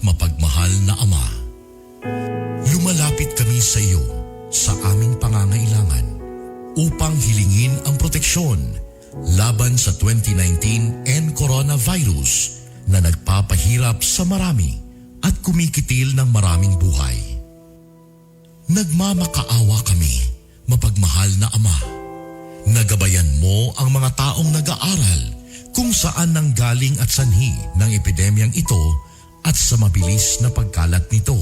at mapagmahal na Ama, lumalapit kami sa iyo sa aming pangangailangan upang hilingin ang proteksyon laban sa 2019 N coronavirus na nagpapahirap sa marami at kumikitil ng maraming buhay. Nagmamakaawa kami, mapagmahal na Ama. Na gabayan mo ang mga taong nag-aaral kung saan nanggaling at sanhi ng epidemyang ito at sa mabilis na pagkalat nito.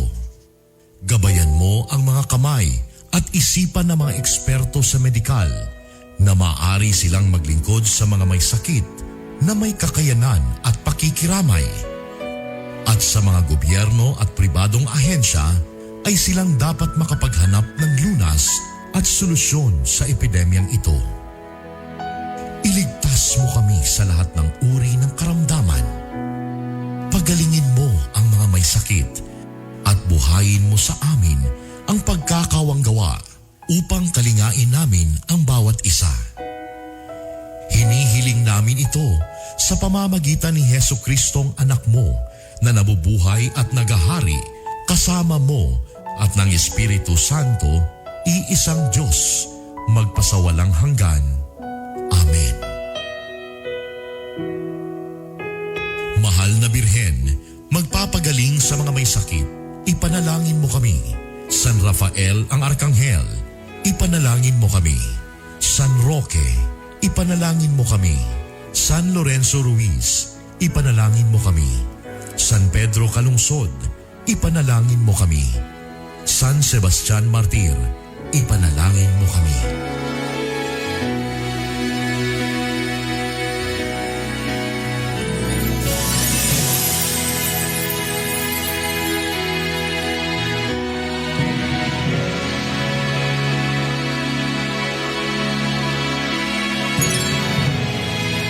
Gabayan mo ang mga kamay at isipan ng mga eksperto sa medikal na maaari silang maglingkod sa mga may sakit na may kakayanan at pakikiramay. At sa mga gobyerno at pribadong ahensya ay silang dapat makapaghanap ng lunas at solusyon sa epidemyang ito. Iligtas mo kami sa lahat ng uri ng karamdaman. Pagalingin mo ang mga may sakit at buhayin mo sa amin ang pagkakawanggawa upang kalingain namin ang bawat isa. Hinihiling namin ito sa pamamagitan ni Heso Kristong anak mo na nabubuhay at nagahari kasama mo at ng Espiritu Santo, iisang Diyos, magpasawalang hanggan. Amen. Mahal na Birhen, magpapagaling sa mga may sakit, ipanalangin mo kami. San Rafael ang Arkanghel, ipanalangin mo kami. San Roque, ipanalangin mo kami. San Lorenzo Ruiz, ipanalangin mo kami. San Pedro Calungsod, ipanalangin mo kami. San Sebastian Martir, ipanalangin mo kami.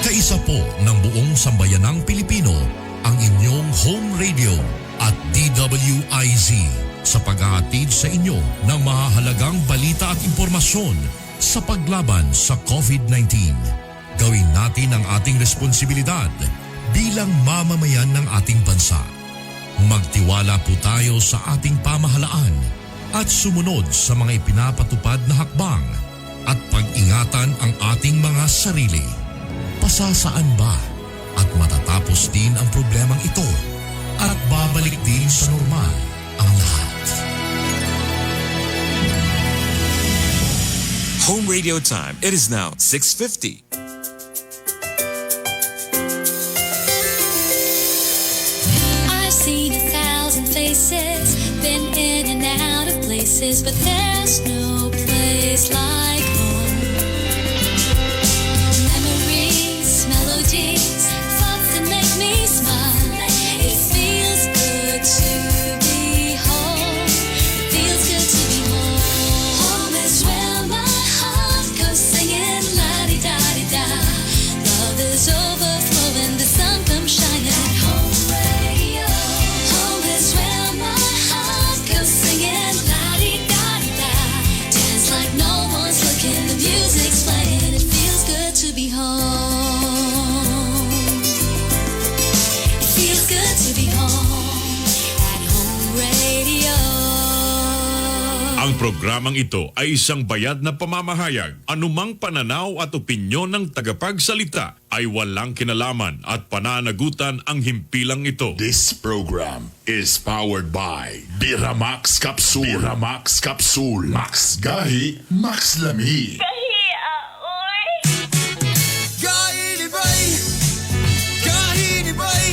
Kaisa po ng buong sambayanang Pilipino ang inyong home radio at DWIZ sa paghahatid sa inyo ng mahahalagang balita at impormasyon sa paglaban sa COVID-19. Gawin natin ang ating responsibilidad bilang mamamayan ng ating bansa. Magtiwala po tayo sa ating pamahalaan at sumunod sa mga ipinapatupad na hakbang at pag-ingatan ang ating mga sarili. Pasasaan ba at matatapos din ang problemang ito at babalik din sa normal ang lahat? Home radio time. It is now 6:50. I've seen a thousand faces, been in and out of places, but there's no place like home. Memories, melodies, thoughts that make me smile. It feels good to be home. It feels good to be home. Home is where my heart goes singing la-di-da-di-da. Love is overflowing, the sun comes shining. Home radio. Home is where my heart goes singing la-di-da-di-da. Dance like no one's looking, the music's playing. It feels good to be home. It feels good to be home at Home Radio. Ang programang ito ay isang bayad na pamamahayag. Anumang pananaw at opinyon ng tagapagsalita ay walang kinalaman at pananagutan ang himpilang ito. This program is powered by Biramax Capsule. Biramax Capsule. Max Gahi, Max Lami. Gahi ni Bay. Gahi ni Bay.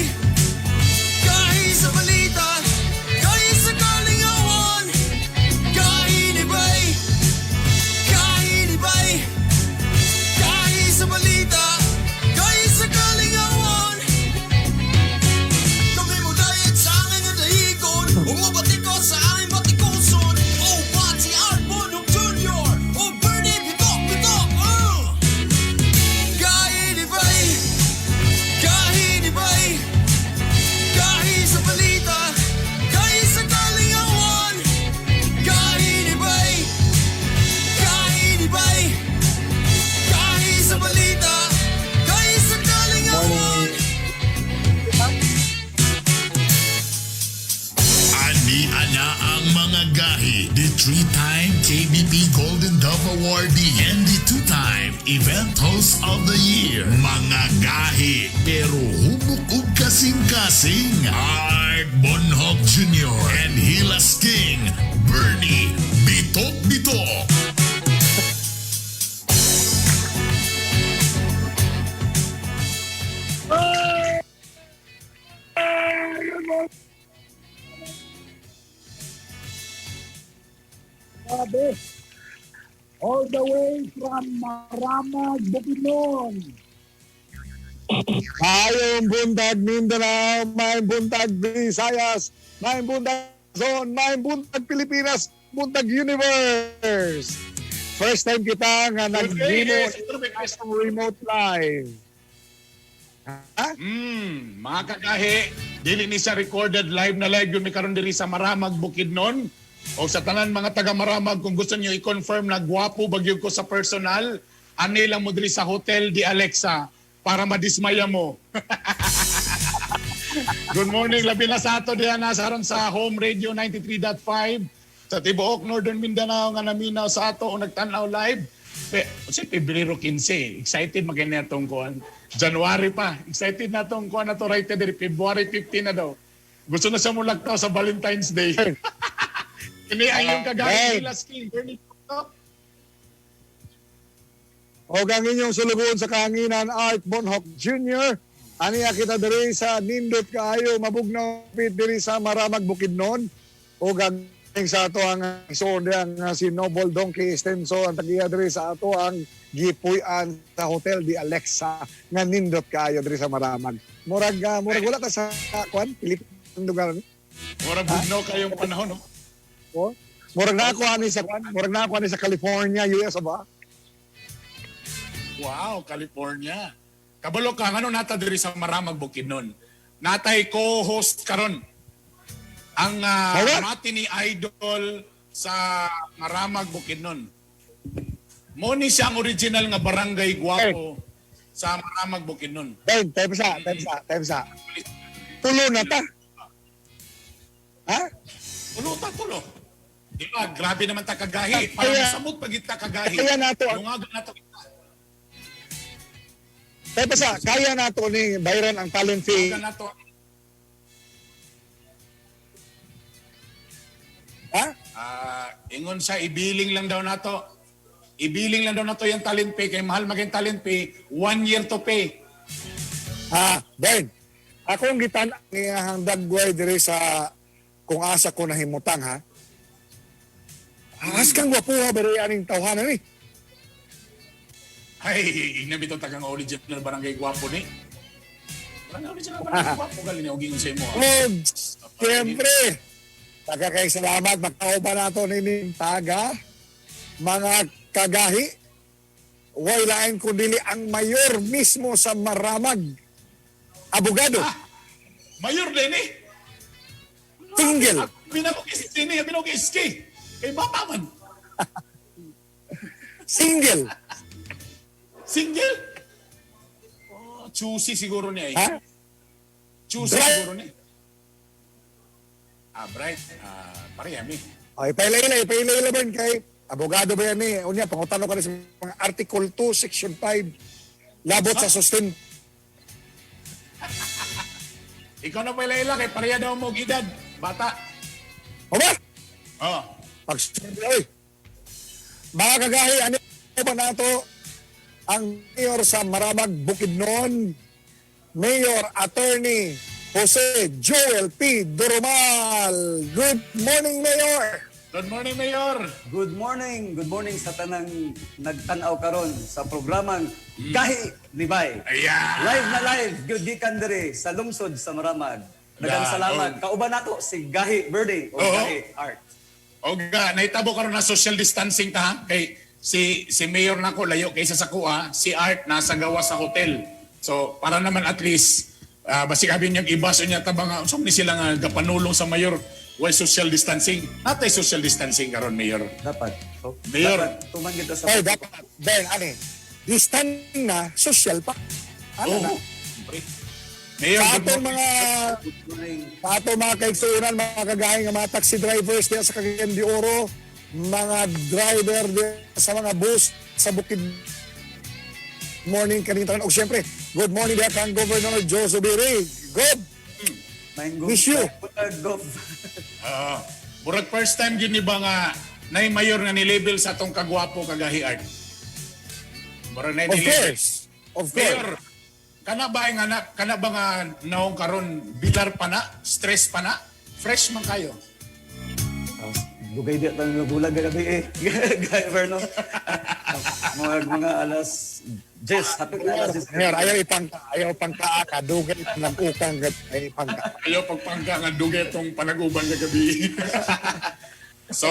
Gahi sa balita. Gahi sa kalingawan. Gahi ni Bay. Gahi ni Bay. Gahi sa balita. Gahi sa kalingawan. Kami mo dayat sa angin nga dahigon. Umubatikos sa aming batikuson. O Pati Art Bonong Jr. O Bernie Bitok. PNP Golden Dove Awardee and the two-time Event Host of the Year. Mga gahi pero hubok ug kasing-kasing. Art Bonhoc Jr. and Hilas King Bernie Bitok Bitok. Grabe. All the way from Maramag, Bukidnon. Maayong buntag Mindanao, maayong buntag Visayas, maayong buntag Luzon, maayong buntag Pilipinas, buntag Universe. First time kita nga naghimo ng remote live. Ha? Mga kagahi, dili ni siya recorded live na live yun mi karon diri sa Maramag, Bukidnon. O sa tanan mga taga Maramag, kung gusto niyo i-confirm na gwapo bagyog ko sa personal, ani lang mo diri sa Hotel di Alexa para madismaya mo. Good morning, labi na sa ato diha na sa aron sa Home Radio 93.5 sa tibuok Northern Mindanao nga naminaw sa ato o nagtan-aw live. Si Pebrero 15, excited magay na itong kuan. January pa, excited na itong kuan na to right diri February 15 na daw. Gusto na siya mulagtaw sa Valentine's Day. Kini ang iyong kagaya Ben. nila King Bernie Cotto. O ang inyong sulugoon sa kahanginan, Art Bonhoc Jr. Aniya kita diri sa nindot kaayo mabugnaw pit diri sa Maramag, Bukidnon. O ang sa ato ang isuon diha nga si Noble Donkey Estenso ang tagiya diri sa ato ang gipuy-an sa Hotel di Alexa nga nindot kaayo diri sa Maramag. Murag murag wala ta sa kwan Pilipinas lugar ni. Mura bugnaw kayong panahon, no? Oh. Murag na ako ani sa kwan, murag na ako ani sa California, US ba? Wow, California. Kabalo ka, ano nata diri sa Maramag, Bukidnon? Natay co-host karon. Ang Bawa? matinee idol sa Maramag, Bukidnon. Mo ni siya ang original nga barangay guwapo sa Maramag, Bukidnon. Ben, time sa, time sa, time sa. Tulo na ta. Ha? Tulo ta, tulo. Di ba? Grabe naman ta kagahi. Parang samot pag kita kagahi. Kaya nato ang- Lungagan nato. Time sa, kaya nato ni Byron ang talent fee. Lungagan nato. Ha? Ingon sa ibiling lang daw nato. Ibiling lang daw nato yung talent pay. Kay mahal maging talent pay, 1 year to pay. Ha, Ben. Akong gitan ang iyahang dagway diri sa kung asa ko nahimutang ha. As kang gwapo ha, pero aning tawhanan ni. Ay, ingnan bitaw tagang original barangay gwapo ni. Barangay original barangay gwapo galing ni og ingon sa imo. Ah. Og siyempre, taga kay salamat makauban nato nining taga mga kagahi. Way lain kundi ang mayor mismo sa Maramag. Abogado, Mayor din eh. single. Binako kay ni, binako kay SK. Kay bata man. Single. Single. Oh, choosy siguro niya eh. Ha? Choosy Bright. siguro niya. Ah, bright. Ah, parehami. Ay, paila-ila, paila-ila ba kay abogado ba yan eh? Unya, pangutano ka na sa mga Article 2, Section 5, labot sa sustain. Ikaw na pala ila kay pareha daw mo og edad. Bata. O ba? Oh. Pag oy. Mga kagahi, ano ba nato ang mayor sa Maramag, Bukidnon, Mayor Attorney Jose Joel P. Doromal. Good morning, Mayor! Good morning, Mayor. Good morning sa tanang nagtan-aw karon sa programang Gahi Libay. Ayan. Live na live, good gikan diri sa lungsod sa Maramag. Daghang Yeah, salamat. oh. Kauban nato si Gahi Birdie o Oo. Gahi Art. Oga, nahitabo karon na social distancing ta ha? Kay si si Mayor nako layo kaysa sa kuha, si Art nasa gawa sa hotel. So para naman at least basig abi niyang ibaso niya tabang unsa man ni sila nga gapanulong sa mayor why social distancing? Natay social distancing karon, Mayor. Dapat. So, Mayor. Dapat tuman gid ta sa Ay, dapat, Ben, ano eh, distant na, social pa. Ano na? Oo. Siyempre. Mayor, Sa good atong morning. mga Good morning. sa atong mga kaigsuonan, mga kagahi nga mga taxi drivers diya sa Cagayan de Oro, mga driver sa mga bus sa Bukid. Morning kanita. Og syempre, good morning diha kang Governor Joe Zubiri. Good. Wish you. Gov. Oo. Murag first time gyud ni ba nga nay mayor nga ni-label sa atong kagwapo kagahi Art. Murag nay Of ni-label. course. Of course. Mayor, kana ba nga na, kana ba nga naong karon bilar pa na, stress pa na, fresh man kayo. Dugay di tayo nagulag kagabi eh. Driver, no? Mga alas 10, hapit na alas 10. Mayor, ayaw ipangka, ayaw pangka ka, dugay ng ukang ay pangka. Ayaw pagpangka nga dugay tong panaguban kagabi. So,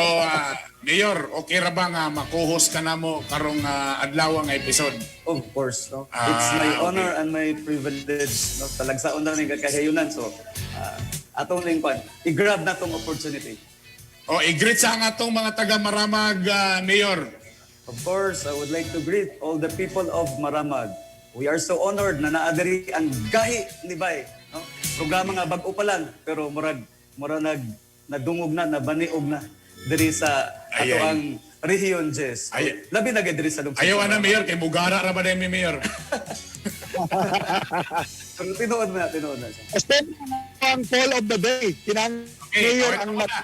Mayor, okay ra ba nga makuhos ka namo karong adlaw nga episode? Of course, no? It's my honor and my privilege, no? Talagsaon na ning kakahayunan. So, atong ning kwan, i-grab na tong opportunity. O, i-greet sa ang atong mga taga Maramag, Mayor. Of course, I would like to greet all the people of Maramag. We are so honored na naa diri ang Gahi ni Bay, no? Programa nga bag-o pa lang pero murag mura nag nadungog na, nabaniog na diri sa Ay, ato ay. ang Region Jess. Ay. Labi na gid diri sa lungsod. Ayaw sa na, Maramag. Mayor, kay Bugara ra ba din mi, Mayor? Pero tinuod na siya. Especially ang call of the day. Kinang Okay, mayor okay, ang tama na.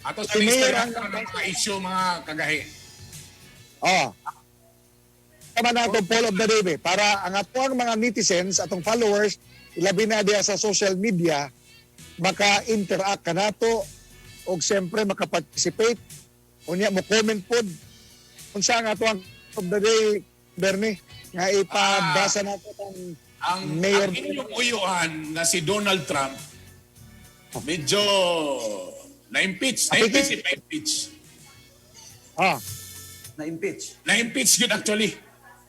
Ato sa si Mayor istorya ang ng mga issue mga kagahi. Oh. Tama na itong poll of the day, be. Para ang atoang mga netizens, atong followers, ilabi na diya sa social media, maka-interact ka nato og siyempre maka-participate. Unya mo comment pod unsa ang atoang of the day, Bernie, nga ipabasa nato ang Ang, Mayor ang inyong uyuan na si Donald Trump, medyo na-impeach. Na-impeach, na-impeach. Na-impeach. Na-impeach yun actually.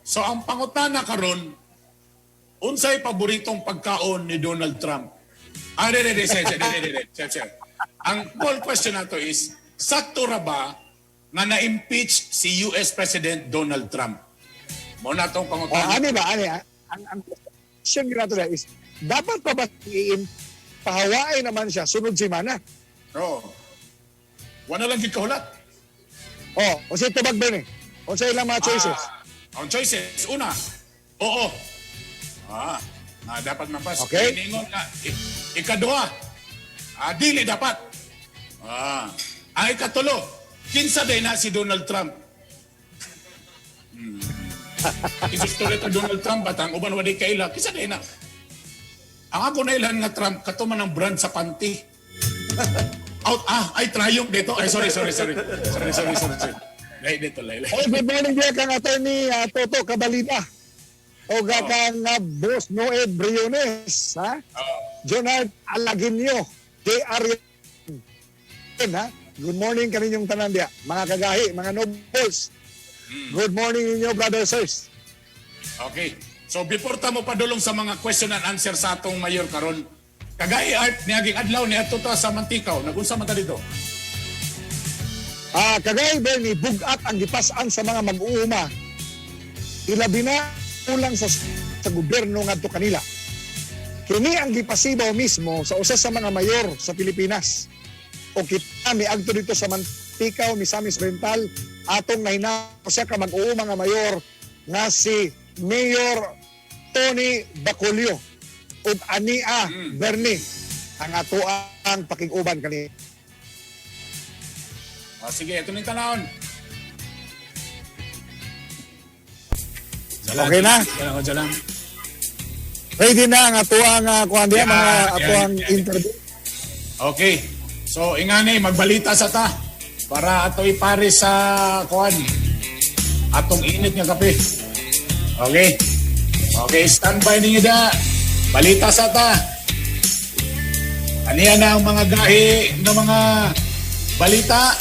So ang pangutana karon, unsay paboritong pagkaon ni Donald Trump? Ah, di, di, di, sir, sir, di, di, di, di, sir, sir. Ang poll question nato is, sakto ra ba nga na-impeach si US President Donald Trump? Mo na tong Oh, pangutana. ani ba ani ah? Ang question nato na is dapat pa ba pahawain naman siya sunod semana? Oo. Wala lang gid kahulat. Oh, unsay tubag Bernie? Unsay ilang mga choices? Ah, ang choices, una, oo. Na dapat mapas. Okay. Iningon na, ikaduha, dili dapat. Ang ikatulo, kinsa day na si Donald Trump? Istorya ta Donald Trump at ang uban wadi kaila, kinsa day na? Ang ako na ilan nga Trump, kato man ang brand sa panty. Out, ay Triumph dito. Ay, sorry, sorry, sorry. Sorry, sorry, sorry. Sorry. Lay dito, lay, lay. Oy, good morning diya kang attorney Toto Cabalina. O ga kang boss Noe Briones, ha? Jonard Alaginio, JR yan, ha? Good morning kaninyong tanan diya, mga kagahi, mga nobles. Good morning ninyo, brothers sirs. Okay. So before ta mo padulong sa mga question and answer sa atong mayor karon, kagahi Art niaging adlaw ni adto ta sa Mantikaw. Nagunsa man ta dito? Kagay Bernie, bugat ang gipas-an sa mga mag-uuma. Ilabi na kulang sa gobyerno ngadto kanila. Kini ang gipasibaw mismo sa usa sa mga mayor sa Pilipinas. O kita miagto dito sa Mantikaw, Misamis Oriental, atong nahinako siya ka mag-uuma nga mayor nga si Mayor Tony Bacolio ug ania Bernie ang atoang pakig-uban kani. Sige, ito na yung tanawon. Okay na? Jalan, jalan. Ready na ang atoang kuan diya, Yeah, mga yeah, atoang yeah. interview. Okay. So ingani magbalita sa ta para ato ipare sa kuan. Atong init nga kape. Okay. Okay, standby ninyo da. Balita sa ta. Aniya na ang mga gahi ng mga balita.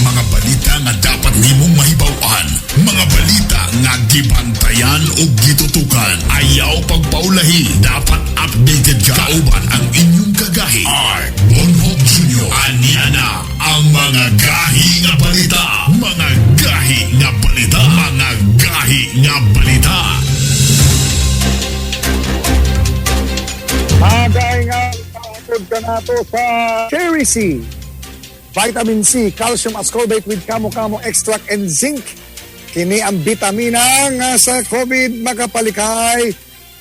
Mga balita nga dapat nimong mahibaw-an. Mga balita nga gibantayan o gitutukan. Ayaw pagpaulahi. Dapat updated ka. Kauban ang inyong kagahi. Art Bonhoc Jr. Aniya na ang mga gahi nga balita. Mga gahi nga balita. Mga gahi nga balita. Mga gahi nga kanato sa Cherry C. Vitamin C, calcium ascorbate with kamo-kamo extract and zinc. Kini ang bitamina nga sa COVID makapalikay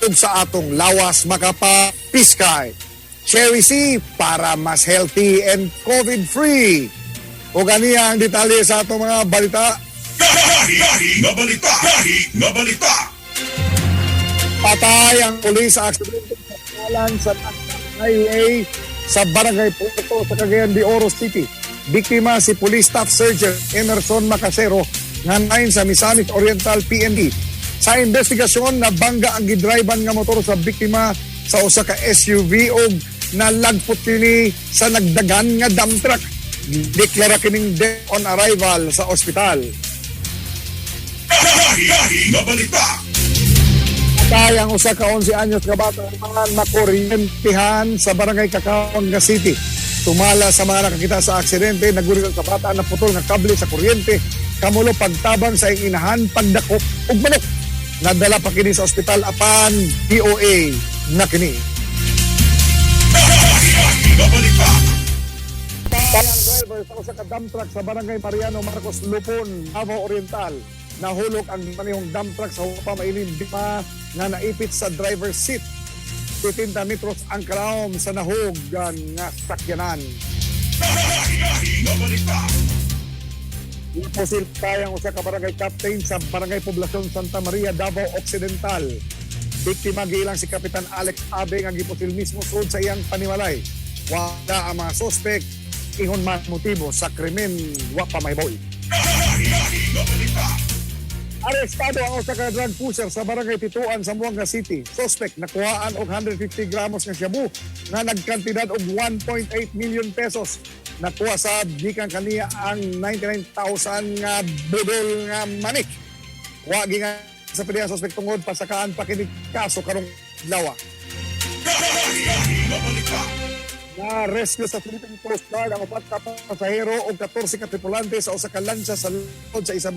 ug sa atong lawas makapapiskay. Cherry C para mas healthy and COVID-free. O ganiya ang detalye sa atong mga balita. Gahi nga balita. Gahi nga balita. Patay ang pulis sa aksidente sa dalan sa National Highway sa Barangay Puerto sa Cagayan de Oro City. Biktima si Police Staff Sergeant Emerson Macasero nga 9 sa Misamis Oriental PNP. Sa investigasyon, nabangga ang gidriban nga motor sa biktima sa usa ka SUV og nalagpot kini sa nagdagan nga dump truck. Deklara kining death on arrival sa ospital. Gahi nga balita. Patay ang usa ka 11 anyos nga bata man makuryentihan sa Barangay Kakaonga City. Tumala sa mga nakakita sa aksidente, nagulit sa bata na putol nga kable sa kuryente, kamulo pagtabang sa iyang inahan, pagdakop ug manok. Nadala pa kini sa ospital apan DOA na kini. Gahi nga balita. Patay ang driver sa usa ka dump truck sa Barangay Mariano Marcos Lupon, Davao Oriental. Nahulog ang manihong dump truck sa hupa mailim biktima nga naipit sa driver's seat. 70 metros ang kalawom sa nahug nga sakyanan. Gahi nga balita. Iposil tayang usa ka barangay captain sa Barangay Poblacion Santa Maria, Davao Occidental. Biktima giilang si Kapitan Alex Abe nga gipusil mismo sud sa iyang panimalay. Wala ang mga suspek ingon man motibo sa krimen wa pa mahibaw. Gahi nga balita. Arestado ang usa ka drug pusher sa Barangay Tituan, Zamboanga City. Suspect nakuhaan og 150 gramos nga shabu nga nagkantidad og 1.8 million pesos. Nakuha sa gikan kaniya ang 99,000 nga budol nga manik. Wa gikan sa PDEA suspect tungod pasakaan pa kini kaso karong adlaw. Gahi nga balita. Na rescue sa Philippine Coast Guard ang 4 ka pasahero ug 14 ka tripulante sa usa ka lansa sa lungsod sa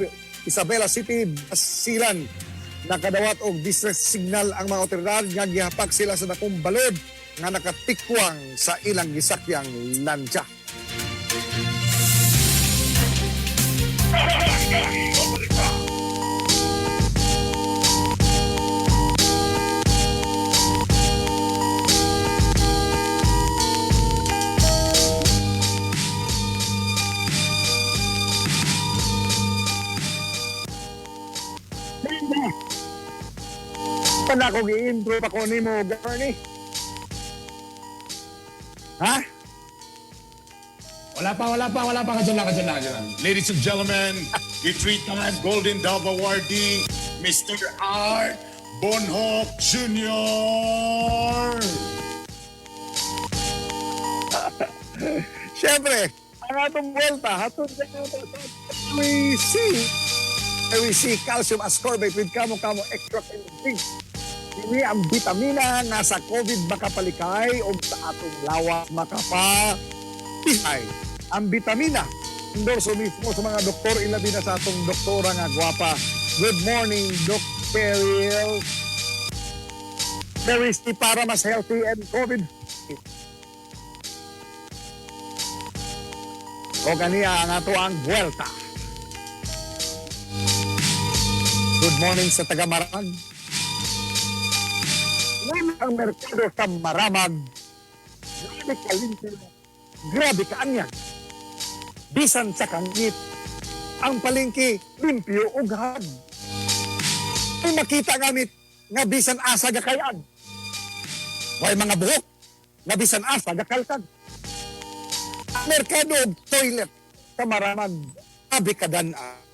Isabela City, Basilan. Nakadawat og distress signal ang mga otoridad nga gihapak sila sa dakong balod nga nakatikwang sa ilang gisakyang lansa. Gahi nga balita. Pa na ako gi-intro pa ko nimo, Bernie. Ha? Wala pa, wala pa, wala pa. Kadyan lang, kadyan lang, kadyan lang. Ladies and gentlemen, the three-time Golden Dove awardee, Mr. Art Bonhoc Jr. Siyempre, ang atong buwelta, hatod sa C. Cherry C calcium ascorbate with kamo-kamo extract and zinc. Ini ang bitamina nga sa COVID makapalikay o sa atong lawas makapapisay. Ang bitamina, endorso mismo sa mga doktor, ilabi na sa atong doktora nga gwapa. Good morning, Doc Cheryl. Cherry C para mas healthy and COVID. O kaniya ang ato ang buwelta. Good morning sa taga Maramag. Ngayon ang merkado sa Maramag. Grabe ka limpyo. Grabe ka anyag. Bisan sa kangit, ang palengke limpyo ug hag. Ay makita gamit nga bisan asa gakayag. Way mga buhok nga bisan asa gakalkag. Ang merkado og toilet sa Maramag, abi kadan-a.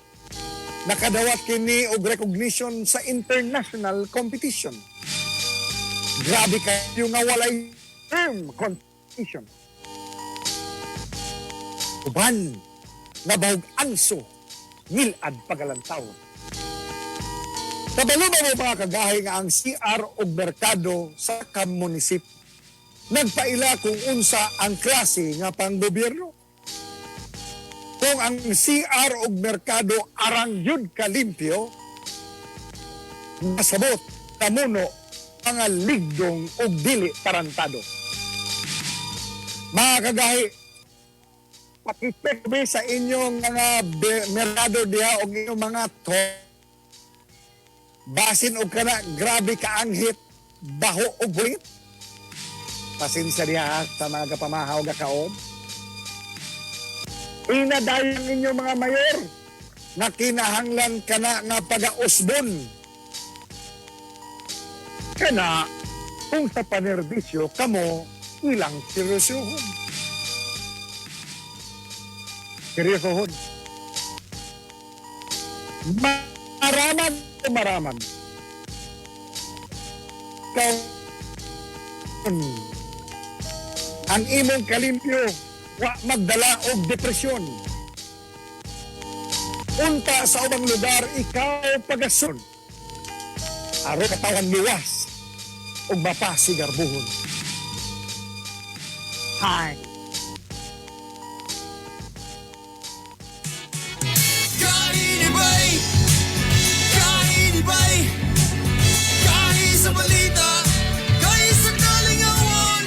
Nakadawat kini og recognition sa international competition. Grabe kayo nga walay term competition. Uban nga bahog anso ngilad pagalantaw. Kabalo ba mo mga kagahi nga ang CR og merkado sa kamunisip nagpaila kung unsa ang klase nga panggobyerno? Kung ang CR og merkado arang yun kalimpyo, nasabot kamuno mga ligdong og dili tarantado. Mga kagahi, pakicheck be sa inyong mga merkado diha og inyong mga to basin og kana grabe kaanghit, baho og buhit. Pasensya diha ha, sa mga kapamahaw gakaon. Inadayang inyong mga mayor nga kinahanglan kana nga pagausbon. Kana kung sa panerbisyo kamo ilang seryosohon. Seryosohon. Maraman o maraman. Ikaw, ang imong kalimpyo wa magdala og depresyon. Unta sa ubang lugar ikaw pagasun. Aron katawan luwas ug mapasigarbuhon. Hi. Kainibay! Kainibay! Kahi sa balita! Kahi sa kalingawan!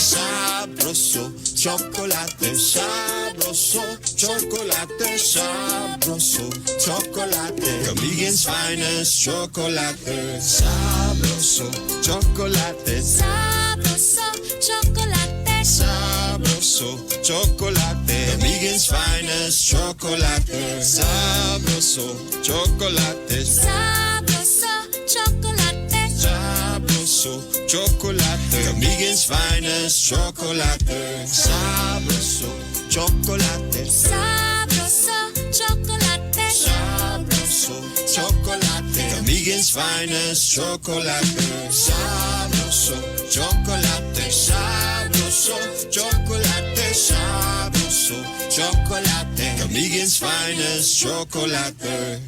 Sabroso, chocolate, sabroso, chocolate, sabroso, chocolate. Camiguin's finest chocolate. Sabroso, chocolate, Sabroso, chocolate. Sabroso, chocolate. Camiguin's finest chocolate. Sabroso, chocolate, Sabroso, chocolate. Sabroso, chocolate. Camiguin's finest chocolate. Sabroso, chocolate. Sabroso, chocolate. Sabroso, chocolate. Camiguin's finest chocolate. Sabroso, chocolate. Sabroso, chocolate. Sabroso, chocolate. Camiguin's finest chocolate.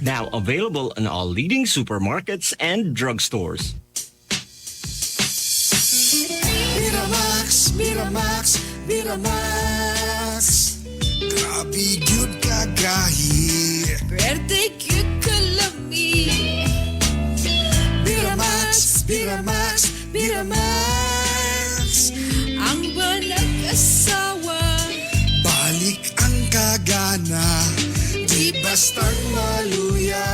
Now available in all leading supermarkets and drugstores. Miramax, Miramax, Miramax. Grabe gyud kagahi. Pwerte gyud kalami. Miramax, Miramax, Miramax. Ang banag-asawa. Balik ang kagana, di bastang maluya.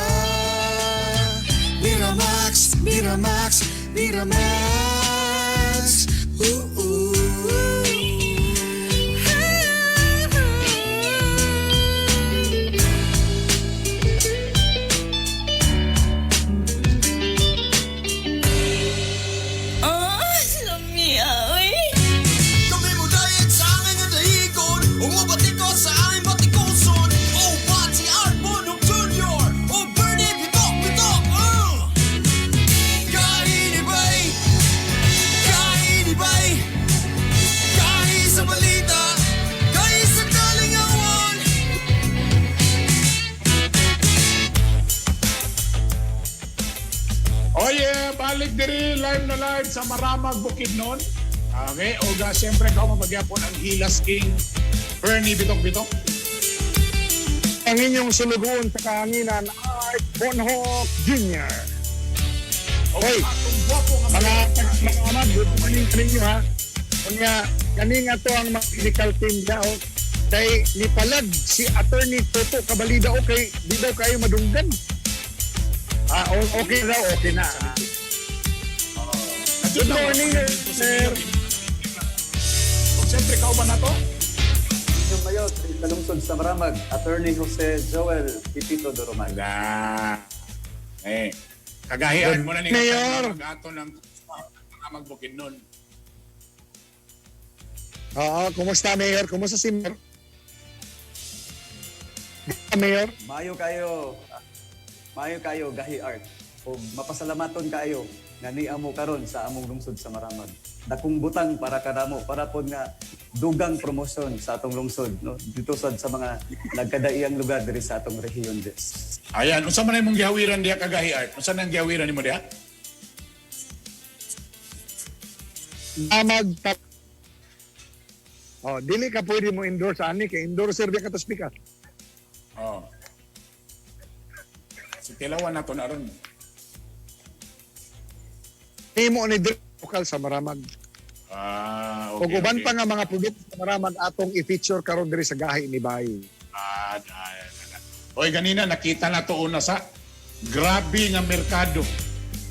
Miramax, Miramax, Miramax. Ooh, ooh. Oh, lami oy. Kami mo diet sa aking nga dahigon. Umabati ko sa aming batikuson. Oh, Pati Art Bonhoc Jr. Oh, Bernie Bitok Bitok. Kainibay! Kainibay! Kahi sa balita! Kahi sa kalingawan! Oye, balik diri live na live sa Maramag, Bukidnon. Okay, oga siyempre kao mapagyapon ang Hilas King Bernie Bitok Bitok. Ang inyong sulugoon sa kahanginan, Art Bonhoc Jr. Hoy, mga taga-Maramag, good morning sa ninyo ha. Unya, kani nga to ang mga medical team niya, oh. Kay nipalag si Attorney Toto Cabalida, okay, di daw kayo madunggan. Ah, okay daw, okay na. Good morning, sir. Siyempre, kauban na to? Inyong mayor, sa lungsod sa Maramag, Attorney Jose Joel Pipito Doromal. Eh, kagahian mo na ni Mayor. Gato ng Maramag Bukidnon. Oo, kumusta, Mayor? Kumusta si Mayor? Mayor? Maayo kayo. Maayo kayo, Gahi Art. O mapasalamaton kayo nga niamo karon sa among lungsod sa Maramag. Dakong butang para kanamo, para pod nga dugang promosyon sa atong lungsod, no? Dito sad sa mga nagkadaiyang lugar diri sa atong rehiyon des. Ayan, unsa man imong gihawiran diha Kagahi Art? Unsa nang gihawiran nimo diha? Maramag Oh, dili ka pwede mo endorse ani kay endorser di ka to speaker. Oh. Si tilawan na to na ron. Himo ni diri lokal sa Maramag. Ug uban pa nga mga produkto sa Maramag atong i-feature karon diri sa Gahi ni Bay. Ah, dahil. Oy, ganina nakita na to una sa grabe nga merkado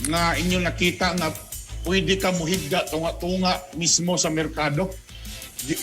nga inyo nakita nga pwede ka muhigda tunga-tunga mismo sa merkado.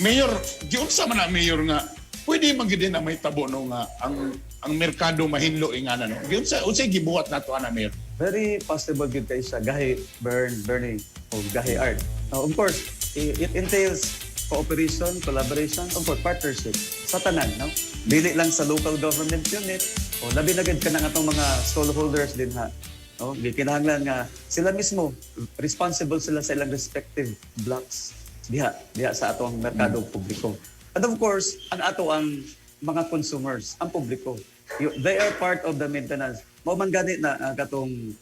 Mayor, giunsa man na, Mayor, nga pwede man gid na may tabo no nga ang merkado mahinlo ingana, no? Giunsa, unsay gibuhat nato ana, Mayor? Very possible gyud kay siya, Gahi Bernie o Gahi Art. Now, of course, it entails cooperation, collaboration, of course, partnership sa tanan, no? Dili lang sa local government unit o labi na gid kanang atong mga stallholders din ha. No? Gikinahanglan nga sila mismo responsible sila sa ilang respective blocks diha diha sa atong merkado publiko. And of course, ang ato ang mga consumers, ang publiko. They are part of the maintenance. Mao man gani na katong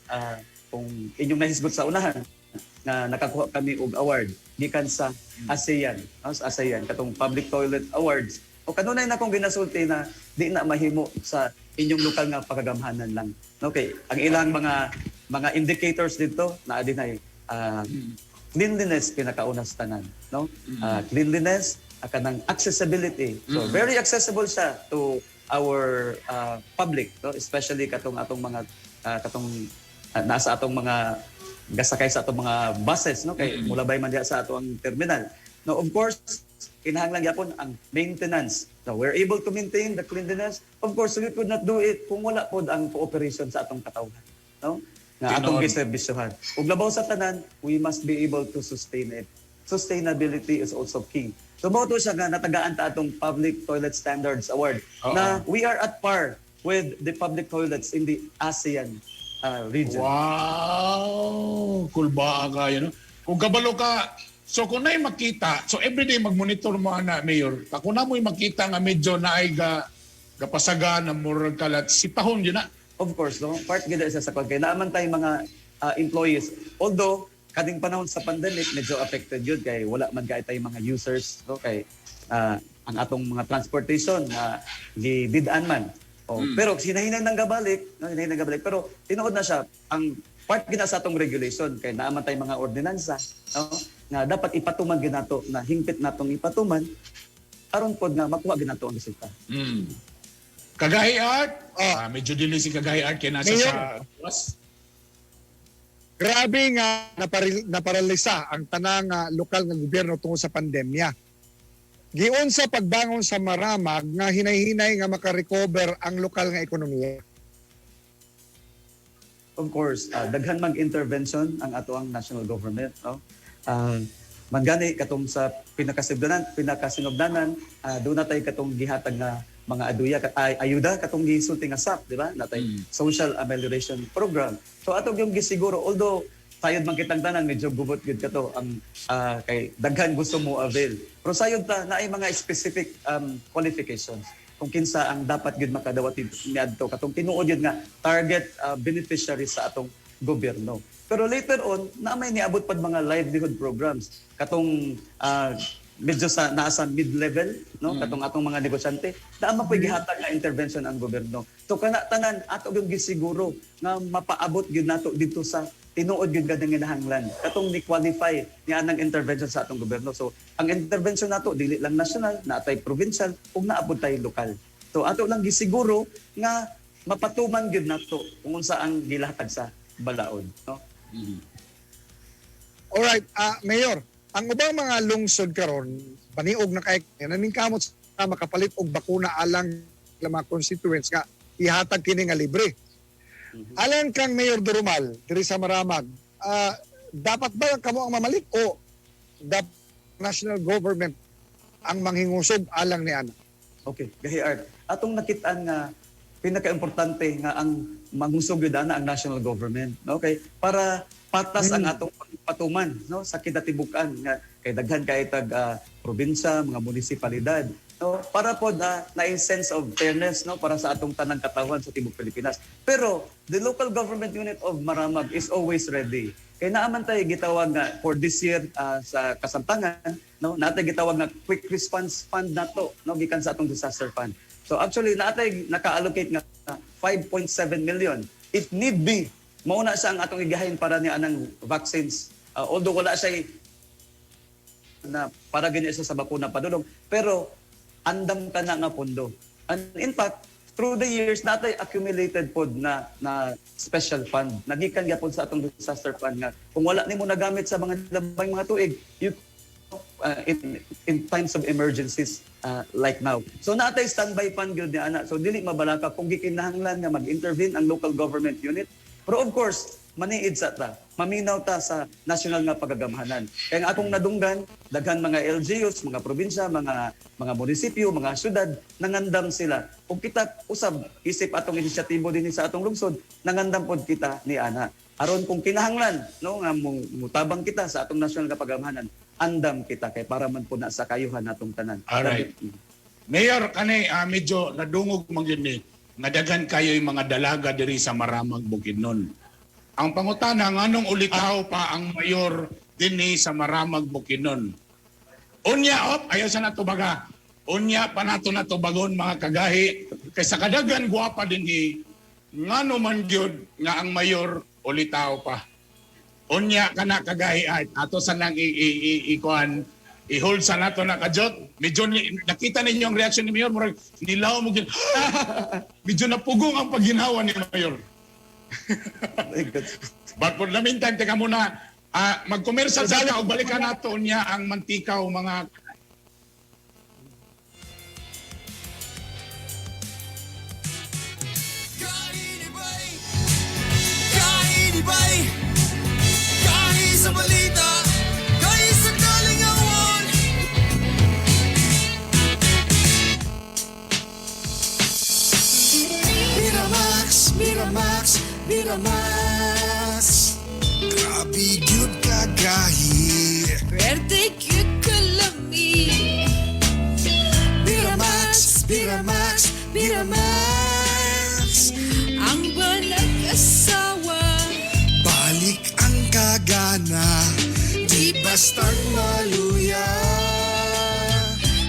kung inyong nahisgot sa unahan na nakakuha kami og award gikan sa ASEAN, no? Sa ASEAN katong Public Toilet Awards. O kanunay na kong ginasulti na di na mahimo sa inyong lokal nga pagagamhanan lang. Okay, ang ilang mga indicators dito naa dinay cleanliness pinakauna sa tanan, no? Cleanliness, kanang accessibility. So very accessible siya to our public, no? Especially katong atong mga katong nasa atong mga gasakay sa atong mga buses, no? Kay mulabay man diha sa ato ang terminal. No, of course, kinahanglan gyapon ang maintenance. So we're able to maintain the cleanliness. Of course, we could not do it kung wala pod ang cooperation sa atong katawhan, no? Nga atong Tinuod. giservisyohan. Ug labaw sa tanan, we must be able to sustain it. Sustainability is also key. So mao to siya nga natagaan ta atong Public Toilet Standards Award na we are at par with the public toilets in the ASEAN region. Wow! Kulbaa kayo, no? Kung kabalo ka, so kung na'y makita, so everyday mag-monitor mo ana, Mayor, kung na mo'y makita nga medyo naay ga, gapasaga na murag kalat, sitahon yun na. Of course, no? Part gid siya sa kwan. Kay naaman tay mga employees. Although kading panahon sa pandemic medyo affected yun kay wala man kay tay mga users, no? Kay ang atong mga transportation na gidid-an man. Oh, pero hinahinay nang gabalik, no, hinahinay nang gabalik, pero tinuod na siya ang part gina sa atong regulation kay naaman tay mga ordinansa, no, nga dapat ipatuman ginato na hingpit natong ipatuman aron pod nga makuha ginato ang resulta. Kagahi Art, ah, medyo delay si Kagahi Art kaya nasa Mayor. sa bus. Grabe nga naparalisa ang tanang lokal nga gobyerno tungod sa pandemya. Giunsa pagbangon sa Maramag nga hinay-hinay nga makarecover ang lokal nga ekonomiya? Of course, daghan mag intervention ang ato ang national government, no? Manggani katong sa pinakasinubdanan, doon na tayo katong gihatag nga mga aduya ay, ayuda katong gisulti nga SAP, di ba? Natay Social Amelioration Program. So ato yung gisiguro, although sayod man kitang tanan medyo gubot gyud kato ang kay daghan gusto mo avail. Pero sayod ta naay mga specific qualifications kung kinsa ang dapat gyud makadawat niadto katong tinuod gyud nga target beneficiary sa atong gobyerno. Pero later on, na may niabot pad mga livelihood programs katong medyo sa naa sa mid-level, no, katong atong mga negosyante, naa man po'y gihatag nga intervention ang gobyerno. So kana tanan ato gyud gisiguro nga mapaabot gyud nato didto sa tinuod gyud nga nanginahanglan katong ni qualify ni anang intervention sa atong gobyerno. So ang intervention nato dili lang national, naa tay provincial ug naabot tay lokal. So ato lang gisiguro nga mapatuman gyud nato kung unsa ang gilatag sa balaod, no? Alright, Mayor, ang ubang mga lungsod karon paniog na kay naningkamot sa makapalit og bakuna alang sa mga constituents nga ihatag kini nga libre. Alang kang Mayor Doromal diri sa Maramag, dapat ba kamo ang mamalit o dapat national government ang manghingusog alang ni ana? Okay, Gahi Art. Atong nakitaan nga pinakaimportante nga ang mangusog gyud ana ang national government, no? Okay, para patas ang atong patuman, no, sa kinatibuk-an nga kay daghan kay tag probinsya, mga munisipalidad, no, para pod na sense of fairness, no, para sa atong tanang katawhan sa tibuok Pilipinas. Pero the local government unit of Maramag is always ready. Kay naaman tayo gitawag nga for this year sa kasamtangan, no, natay gitawag nga quick response fund nato, no, gikan sa atong disaster fund. So actually naatay naka-allocate nga 5.7 million. If need be, Mao na siya ang atong igahin para ni anang vaccines. Although wala siya na para ganyan siya sa bakuna padulong, pero andam ka na nga pondo. And in fact, through the years natay accumulated pod na na special fund. Nagikan gyapon sa atong disaster fund nga kung wala nimo nagamit sa mga labang mga tuig, you in times of emergencies like now. So natay standby fund gyud ni ana. So dili mabalaka kung gikinahanglan nga mag-intervene ang local government unit. Pero of course, maniid sa ta, maminaw ta sa national nga pagagamhanan. Kaya nga akong nadunggan, daghan mga LGUs, mga probinsya, mga munisipyo, mga syudad, nangandam sila. Kung kita usab isip atong inisyatibo dinhi sa atong lungsod, nangandam pod kita ni ana. Aron kung kinahanglan no nga mutabang kita sa atong national nga pagagamhanan, andam kita kay para man po na sa kayuhan natong tanan. Alright. Mayor, kani medyo nadungog man gyud ni nga daghan kayo yung mga dalaga diri sa Maramag, Bukidnon. Ang pangutana, nganong ulitaw pa ang mayor dinhi sa Maramag, Bukidnon? Unya op, ayaw sa natubaga. Unya pa nato natubagon mga kagahi kay sa kadaghan gwapa dinhi, ngano man gyud nga ang mayor ulitaw pa. Unya kana kagahi ay ato sa nang ikuan i-hold sa nato na kajot. Medyo nakita ninyo ang reaction ni Mayor, murag nilaw mo gyud. Medyo napugong ang pagginhawa ni Mayor. But for the meantime, teka muna, mag-commercial sa og balikan nato niya ang mantika o mga Kainibay! Kainibay! Kahi sa balita! Kahi sa kalingawan! Miramax, Miramax, Miramax. Grabe gyud kagahi. Pwerte gyud kalami. Miramax, Miramax, Miramax. Ang balag asawa. Balik ang kagana, di bastang maluya.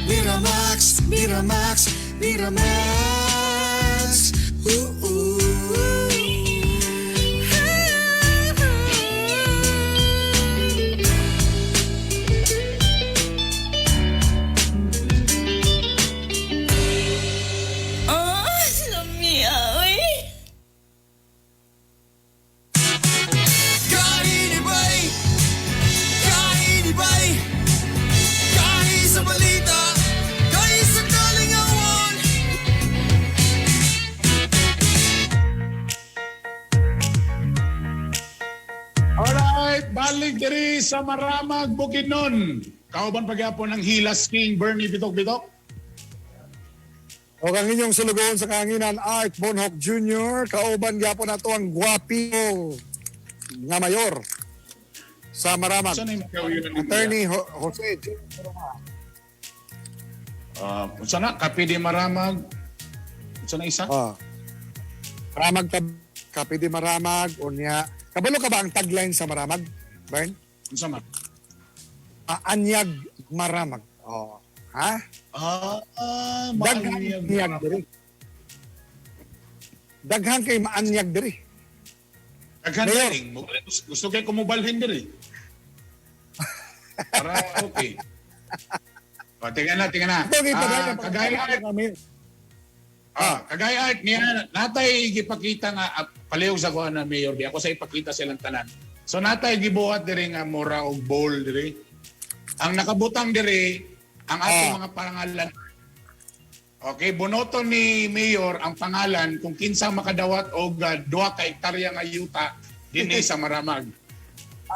Miramax, Miramax, Miramax. Ooh, ooh. Oh, lami oy. Kainibay! Kainibay! Kahi sa balita! Kahi sa kalingawan! Alright, balik diri sa Maramag, Bukidnon. Kauban pagyapon ng Hilas King Bernie Bitok Bitok. O ang inyong sulugoon sa kahanginan, Art Bonhoc Jr., kauban gyapon nato ang guwapo nga mayor sa Maramag. Saan yung makauyo ng Attorney Jose J. Unsa na? Kape di Maramag. Unsa na isa? Ah. Maramag Kape di Maramag, unya. Kabalo ka ba ang tagline sa Maramag, Bern? Unsa man? Anyag Maramag. Oh. Ha? Ah, Daghan maanyag. anyag diri. Daghan kay maanyag diri. Daghan Mayor. diri. Gusto kay kumubalhin diri. Para okay. O, tingnan na, tingnan na. Ito, kita Ah, kagaya kami. Kagaya Art niya natay gipakita nga palihog sa kuha na mayor di ako sa ipakita silang tanan. So natay gibuhat diri nga mura og bowl diri. Ang nakabutang diri ang atong mga pangalan. Okay, bunoto ni mayor ang pangalan kung kinsa makadawat og 2 ka hektarya nga yuta dinhi sa Maramag.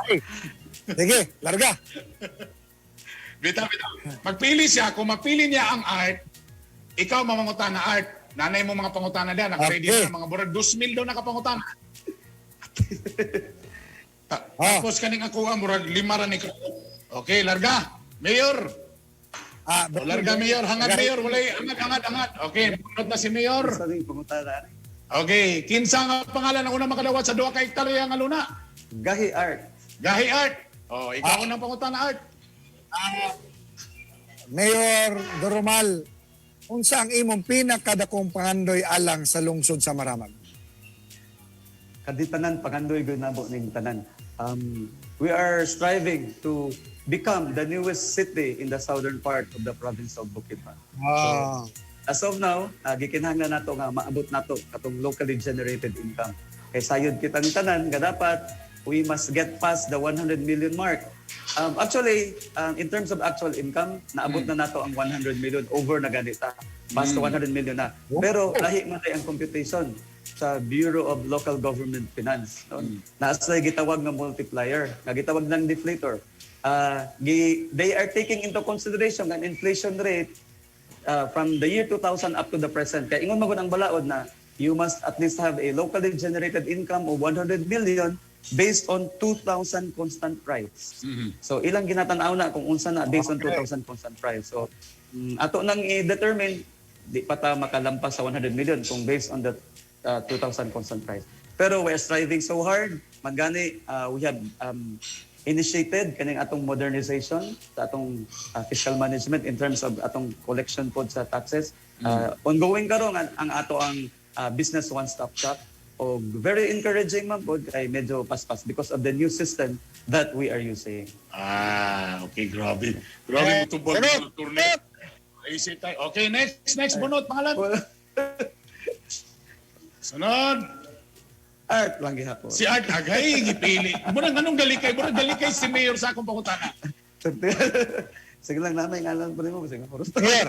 Ay. Sige, larga. Bitaw, bitaw. Magpili siya, kung mapili niya ang Art, ikaw mamangutana Art. Nanay mo mga pangutana diyan, naka-ready na mga murag 2,000 daw nakapangutana. Tapos kaning ako murag 5 ra ni ka. Okay, larga. Mayor. O, larga mayor, hangad mayor, walay angad angad angad. Okay, bunot na si mayor. Sa ring pangutana. Okay, kinsa nga pangalan ang unang makadawat sa 2 ka hektarya nga luna? Gahi Art. Gahi Art. Oh, ikaw unang pangutana Art. Mayor Doromal, unsa ang imong pinakadakong pangandoy alang sa lungsod sa Maramag? Kadi tanan pagandoy gyud namo ning tanan. We are striving to become the newest city in the southern part of the province of Bukidnon. Ah. So, as of now, gikinahanglan nato nga maabot nato katong locally generated income. Kay sayod kitang tanan nga dapat we must get past the 100 million mark. Actually, in terms of actual income, naabot na nato ang 100 million, over na ganita. Past the 100 million na. Pero lahi man ang computation sa Bureau of Local Government Finance. No? Naa sila gitawag nga multiplier, nga gitawag ng deflator. They are taking into consideration an inflation rate from the year 2000 up to the present. Kaya ingon magud ang balaod na you must at least have a locally generated income of 100 million based on 2,000 constant price. So ilang ginatan-aw na kung unsa na based on 2,000 constant price. So ato nang i-determine, di pa ta makalampas sa 100 million kung based on the 2,000 constant price. Pero we are striving so hard. Magani we have initiated kaning atong modernization sa atong fiscal management in terms of atong collection pod sa taxes. Ongoing karon ang ato ang business one-stop shop. O very encouraging man pod kay medyo paspas because of the new system that we are using. Ah, okay, grabe. Grabe mo tubag ng turne. Easy tayo. Okay, next, next, bunot, pangalan. Sunod. Art lang gihapon. Si Art Agay, gipili. Murag anong galikay? Murag galikay si Mayor sa akong pangutana. Sige lang na may ngalan pa rin mo. Sige, oras. Mayor,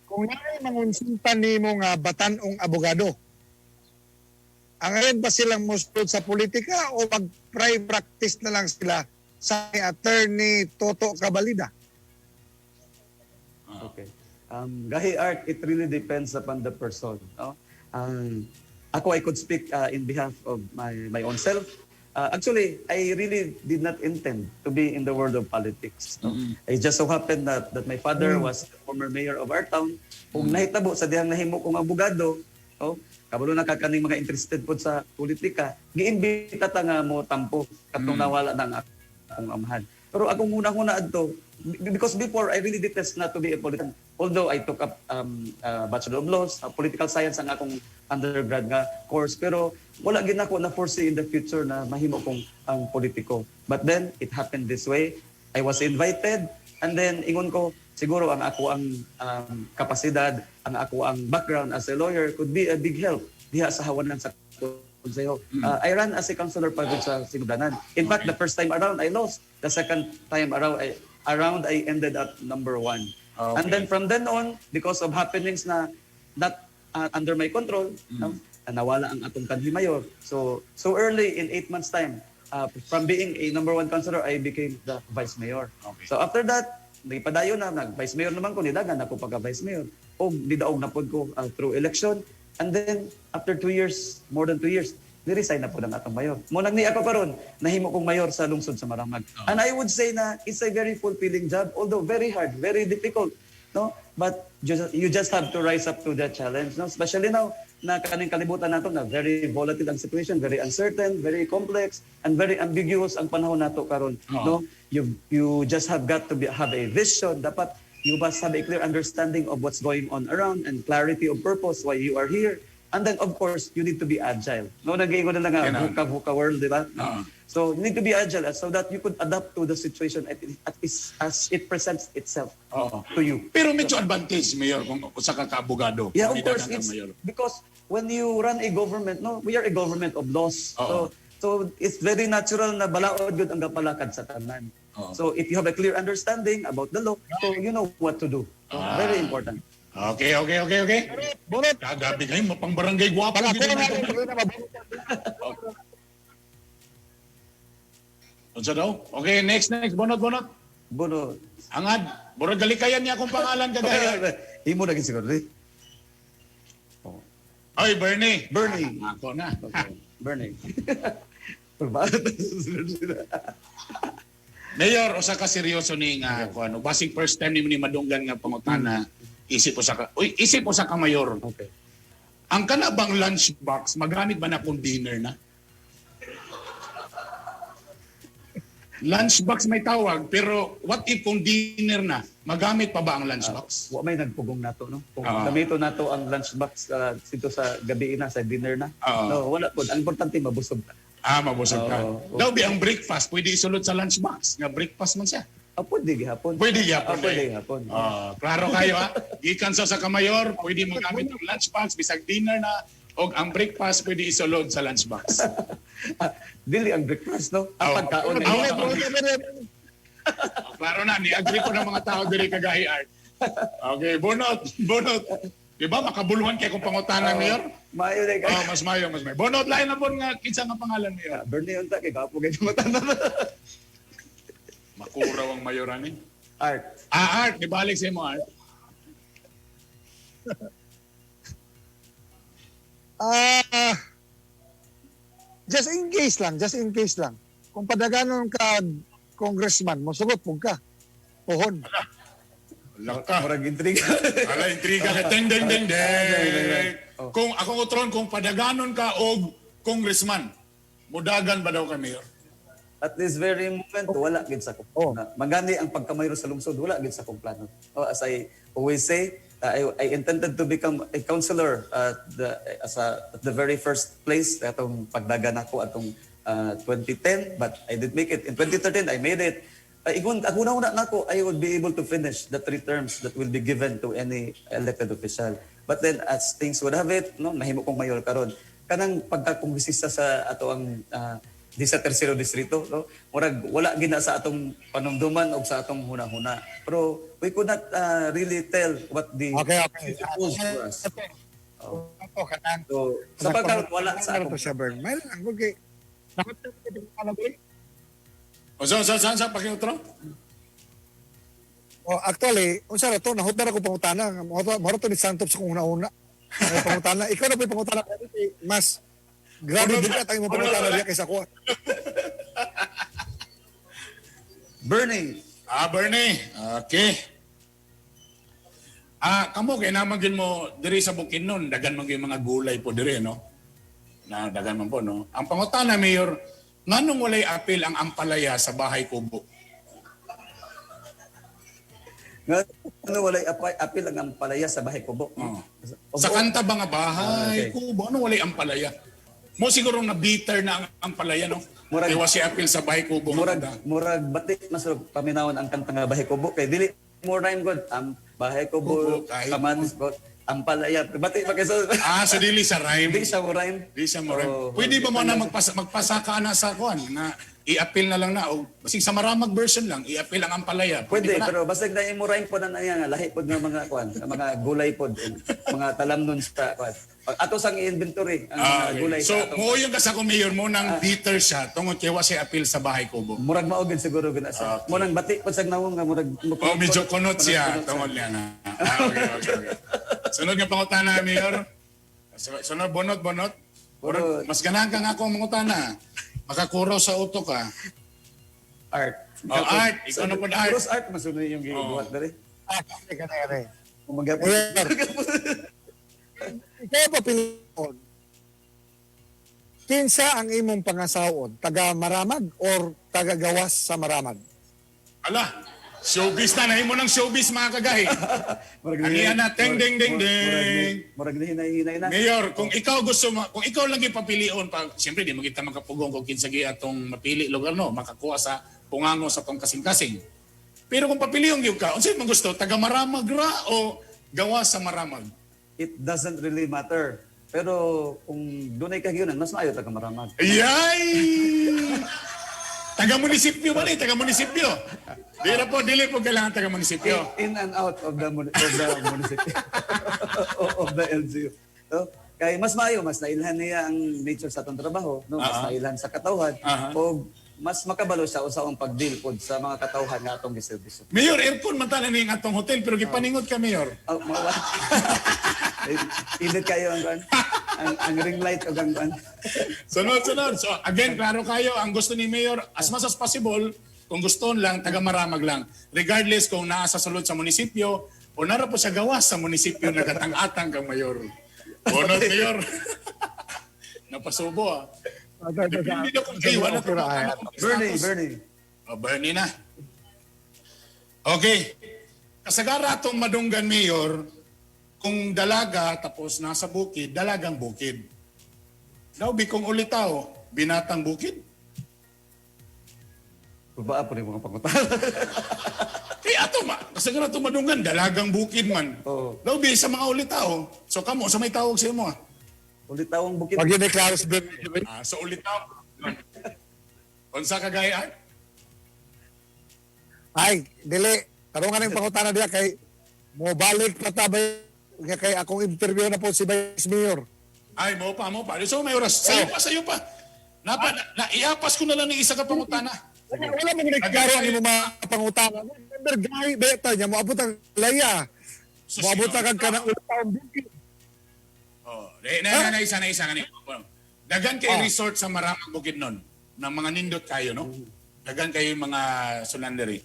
kung naay mangonsulta nimo nga batan-ong abogado, angayan ba silang mosulod sa politika o mag-private practice na lang sila sa Attorney Toto Cabalida? Okay. Gahi Art, it really depends upon the person. No? Ako, I could speak in behalf of my own self. Actually, I really did not intend to be in the world of politics. No? It just so happened that my father was the former mayor of our town. Kung nahitabo sa dihang nahimo kong abogado, oh, kabalo na kakaning mga interested pod sa politika, giimbita ta nga mo tampo katong nawala ng akong amahan. Pero akong una-una adto, because before I really detest not to be a politician. Although I took up Bachelor of Laws, political science ang akong undergrad nga course, pero wala gid nako na foresee in the future na mahimo kong ang politiko. But then it happened this way. I was invited and then ingon ko, siguro ang ako ang kapasidad, ang ako ang background as a lawyer could be a big help diha sa hawanan sa konseho. I ran as a councilor pa gud sa Sinugdanan. In fact, the first time around, I lost. The second time around, I ended up number one. And then from then on, because of happenings na not under my control, no, nawala ang atong kanhi mayor. So early in 8 months' time, from being a number one councilor, I became the vice mayor. So after that, nagpadayon na, nag-vice mayor naman ko, nidagan ako pagka vice mayor. O nidaog na pod ko through election. And then, after 2 years, more than 2 years, ni-resign na po ang atong mayor. Mo nang ni ako karon, nahimo kong mayor sa lungsod sa Maramag. And I would say na it's a very fulfilling job, although very hard, very difficult, no? But you just have to rise up to the challenge, no? Especially now na kaning kalibutan nato na very volatile ang situation, very uncertain, very complex, and very ambiguous ang panahon nato karon, no? You just have got to have a vision. Dapat you must have a clear understanding of what's going on around and clarity of purpose why you are here. And then, of course, you need to be agile. No, nag-iingon na lang nga, Kailangan. VUCA, VUCA world, di ba? Oo. So, you need to be agile so that you could adapt to the situation as it presents itself to you. Pero medyo advantage, Mayor, kung usa ka kaabogado. Yeah, of Kung course, nidagan kang it's mayor. because when you run a government, no, we are a government of laws. Oo. So it's very natural na balaod gud ang gapalakad sa tanan. Oo. So if you have a clear understanding about the law, so you know what to do. So, very important. Okay. Bunot. Kagabi kayo, mapang barangay gwapo. Pala gid ko na na ito. na mabunot. Unsa daw? Okay, next, next. Bunot, bunot. Bunot. Angad. Murag galikayan niya akong pangalan kagaya. Imo na gid siguro. Eh. Ay, Bernie. Bernie. Ah, ako na. Okay. Bernie. Mayor, usa ka seryoso ni nga okay. Ano, basig first time ni madunggan nga pangutana, isip usa ka. Uy, isip usa ka mayor. Okay. Ang kana bang lunch box magamit ba na kung dinner na? Lunchbox may tawag, pero what if kung dinner na, magamit pa ba ang lunchbox? Wa may nagpugong nato, no? Kung gamito nato ang lunchbox dito sa gabi na, sa dinner na. No, wala po. Ang importante, mabusog ka. Ah, mabusog ka. Oo. Daw bi ang breakfast, pwede isulod sa lunchbox. Nga breakfast man siya. Ah, pwede gihapon. Pwede gihapon. Ah, pwede gihapon. Ah, klaro kayo ha. Gikan sa kamayor, pwede magamit ang lunchbox bisag dinner na og ang breakfast pwede isulod sa lunchbox. Dili ang breakfast, no? Ang pagkaon. Klaro na, ni-agree ko ng mga tao diri kagahi Art. Okay, bunot, bunot. Di ba makabuluhan kay kung pangutana, Mayor? Maayo na Oh, mas mayo, mas mayo. Bunot, lain na po nga kinsa nga pangalan, Mayor? Bernie unta kay gapo kay matanda. Makuraw ang mayor ani. Art. Ah, Art, ibalik sa imo, Art. Just in case lang, just in case lang. Kung padaganon ka congressman, mosugot pug ka. Pohon. Laka. Murag intriga. Ala, intriga ka. Ding, ding, ding, ding. Kung akong utron, kung padaganon ka og congressman, mudagan ba daw ka, Mayor? At this very moment, wala gid sa akong plano. Magani ang pagkamayro sa lungsod, wala gid sa akong plano. Oh, as I always say, I intended to become a councilor at the very first place atong pagdagan ako atong 2010, but I did make it. In 2013, I made it. Ingon ako na nako, I would be able to finish the 3 terms that will be given to any elected official. But then as things would have it, no, nahimo kong mayor karon. Kanang pagkakongresista sa ato ang di sa tercero distrito, no? Murag wala gina sa atong panumduman og sa atong hunahuna. Pero we could not really tell what the Okay. future holds for us. Oh. So, sa pagkaron wala sa akong siya, Bern. May lang okay. O saan saan saan pakiutro? Oh, actually, unsa ra to nahutdan ako pangutana. Moro to ni Santos sa kung una-una. May pangutana. Ikaw na po yung pangutana. Mas grabe bigat ang imong pangutana diya kaysa ko. Bernie. Ah, Bernie. Okay. Ah, kamo kay naman gyud mo diri sa Bukidnon, dagan man gyud mga gulay po diri, no? Na dagan man po, no? Ang pangutana, Mayor, nganong walay apil ang ampalaya sa bahay kubo? Ngano walay apil ang ampalaya sa bahay kubo? Oh. Sa kanta ba nga bahay kubo, ano walay ampalaya? Mo siguro na bitter na ang ampalaya, no? Murag, kay si apil sa bahay kubo. Murag bati mas paminawon ang kanta nga bahay kubo kay dili more rhyme god ang bahay kubo kamatis god ampalaya. Bati pa kay Ah, so dili sa rhyme. Di sa mo rhyme. Di sa mo rhyme. Oh, pwede ba mo na magpasaka na sa kuan na i-appeal na lang na o basig sa maramag version lang i-appeal ang ampalaya. Pwede, pero basta na imo rhyme po na niya nga lahi pod nga mga kuan, mga gulay pod, mga talamnon sa kuan. Ato sang inventory ang mga gulay. So mooyong ka sa ko mayor mo nang bitter siya tungod kay wa siya appeal sa bahay kubo. Murag mao gid siguro gid sa. Mo nang bati pod sa nawong nga murag oh, medyo kunot siya tungod niya na. Okay. Sunod nga pangutana, Mayor. Sunod, bunot. Murag, mas ganahan ka nga akong mangutana. Makakuro sa utok ka. Art. Oh, art. Ikaw na po art. Cross art, masunod yung gibuhat dali. Ate. Ikaw pa pilion. Kinsa ang imong pangasaon? Taga Maramag or taga gawas sa Maramag? Ala, showbiz na. Nahimo ng showbiz mga kagahi. Aniya na, ting, ding, ding, ding. Murag hinay-hinay na. Mayor, kung ikaw gusto mo, kung ikaw lang ipapilion, pa, siyempre di mo kita makapugong kung kinsa atong mapili lugar no, makakuha sa pungango sa tong kasing-kasing. Pero kung papilion gyud ka, unsay man gusto, taga Maramag ra o gawa sa Maramag? It doesn't really matter. Pero kung dunay kagyunan, mas maayo taga Maramag. Yay! Taga munisipyo ba ni? Taga munisipyo. Dili po, dili po kailangan taga munisipyo. In and out of the munisipyo. Of the LGU. So, kay mas maayo, mas nailhan niya ang nature sa atong trabaho, no? Mas nailhan sa katawhan. O mas makabalo siya usa ang pag-deal pod sa mga katawhan nga atong giserbisyo. Mayor, aircon man tanan ning atong hotel pero gipaningot ka, Mayor. Oh, mawa. Init kayo ang kuan. Ang ring light og ang kuan. Sunod. So again, klaro kayo, ang gusto ni Mayor as much as possible, kung gusto lang taga Maramag lang. Regardless kung naa sa sulod sa munisipyo o nara po siya gawas sa munisipyo nagatang-atang kang Mayor. Bonot, Mayor. Napasubo ah. Depende daw kung kayo, wala to. Bernie. O, Bernie na. Okay. Kasagara atong madunggan, Mayor, kung dalaga tapos nasa bukid, dalagang bukid. Daw, bi kung ulitaw, binatang bukid. Baba po rin mga pangutana. Kaya ato ma, kasagara atong madunggan, dalagang bukid man. Oo. Daw, bi sa mga ulitaw. So kamo, sa may tawag sa imo ah. Ulitaw ang bukid. Pag yun ay klaro sa Bernie. Ah, so ulitaw. Unsa kagayaan? Ay, dili. Tarungan na yung pangutana diya kay mobalik pa ta ba nga kay akong interview na po si Vice Mayor. Ay, mo pa, mo pa. So may oras. Sayo pa, sayo pa. Napa, na, iapas ko na lang ng isa ka pangutana. Wala mo nagklaro ang imong mga pangutana. Remember, guy, beta niya, moabot ang laya. So, Moabot sino? ang kanang ulitaw ang bukid. Oh, na, na, na, isa na isa kani. Dagan kay Oh. resort sa Maramag Bukidnon ng mga nindot kayo, no? Dagan kayo yung mga sulanderi.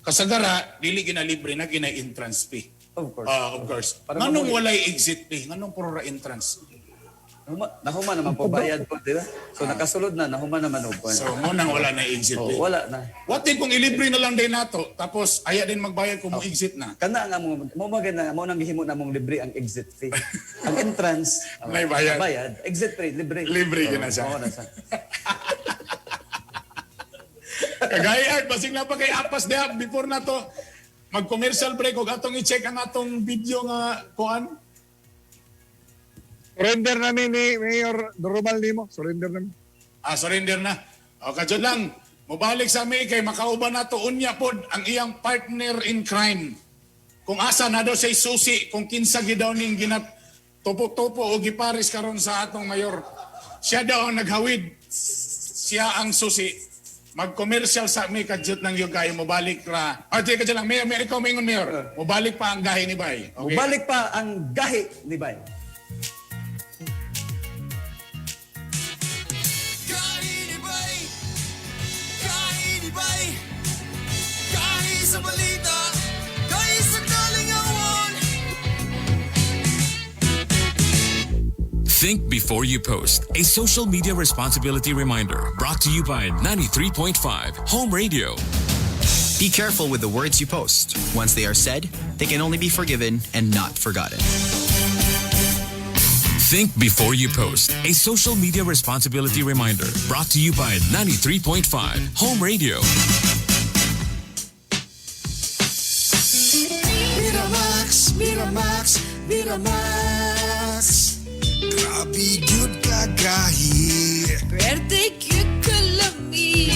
Kasagara, dili gina libre na gina entrance fee. Of course. Ah, of course. Para Nganong mamuli. walay exit fee? Nganong puro ra entrance? Nahuma naman po bayad po, di ba? So nakasulod na, nahuma naman og kuan. So mo nang wala na exit Oh, fee. wala na. What if kung ilibre na lang din nato tapos aya din magbayad kung mo exit na? Kana nga mo mo maganda mo nang gihimo na mong libre ang exit fee. Ang entrance oh, May bayad. Bayad. Exit fee libre. Libre Oh, yun na siya. Oo na siya. Kagaya Art, basing na pa kay apas diha before na to mag-commercial break og atong i-check ang atong video nga kuan. Surrender namin ni Mayor Romal nimo. Surrender namin. Ah, surrender na. O kadyo lang, mobalik sa mi kay makauban na to unya pod ang iyang partner in crime. Kung asa na daw say susi, kung kinsa gid daw ning ginat tupo-tupo o gipares karon sa atong mayor. Siya daw ang naghawid. Siya ang susi. Mag-commercial sa mi kadyot lang yung kayo mobalik ra. Ah, di kadyo lang mayor, mayor ikaw mingon mayor. Mobalik pa ang gahi ni Bay. Okay. Mubalik pa ang gahi ni Bay. Kainibay! Kainibay! Kahi sa balita! Kahi sa kalingawan! Think before you post. A social media responsibility reminder brought to you by 93.5 Home Radio. Be careful with the words you post. Once they are said, they can only be forgiven and not forgotten. Think before you post. A social media responsibility reminder brought to you by 93.5 Home Radio. Miramax, Miramax, Miramax. Grabe gyud kagahi. Pwerte gyud kalami.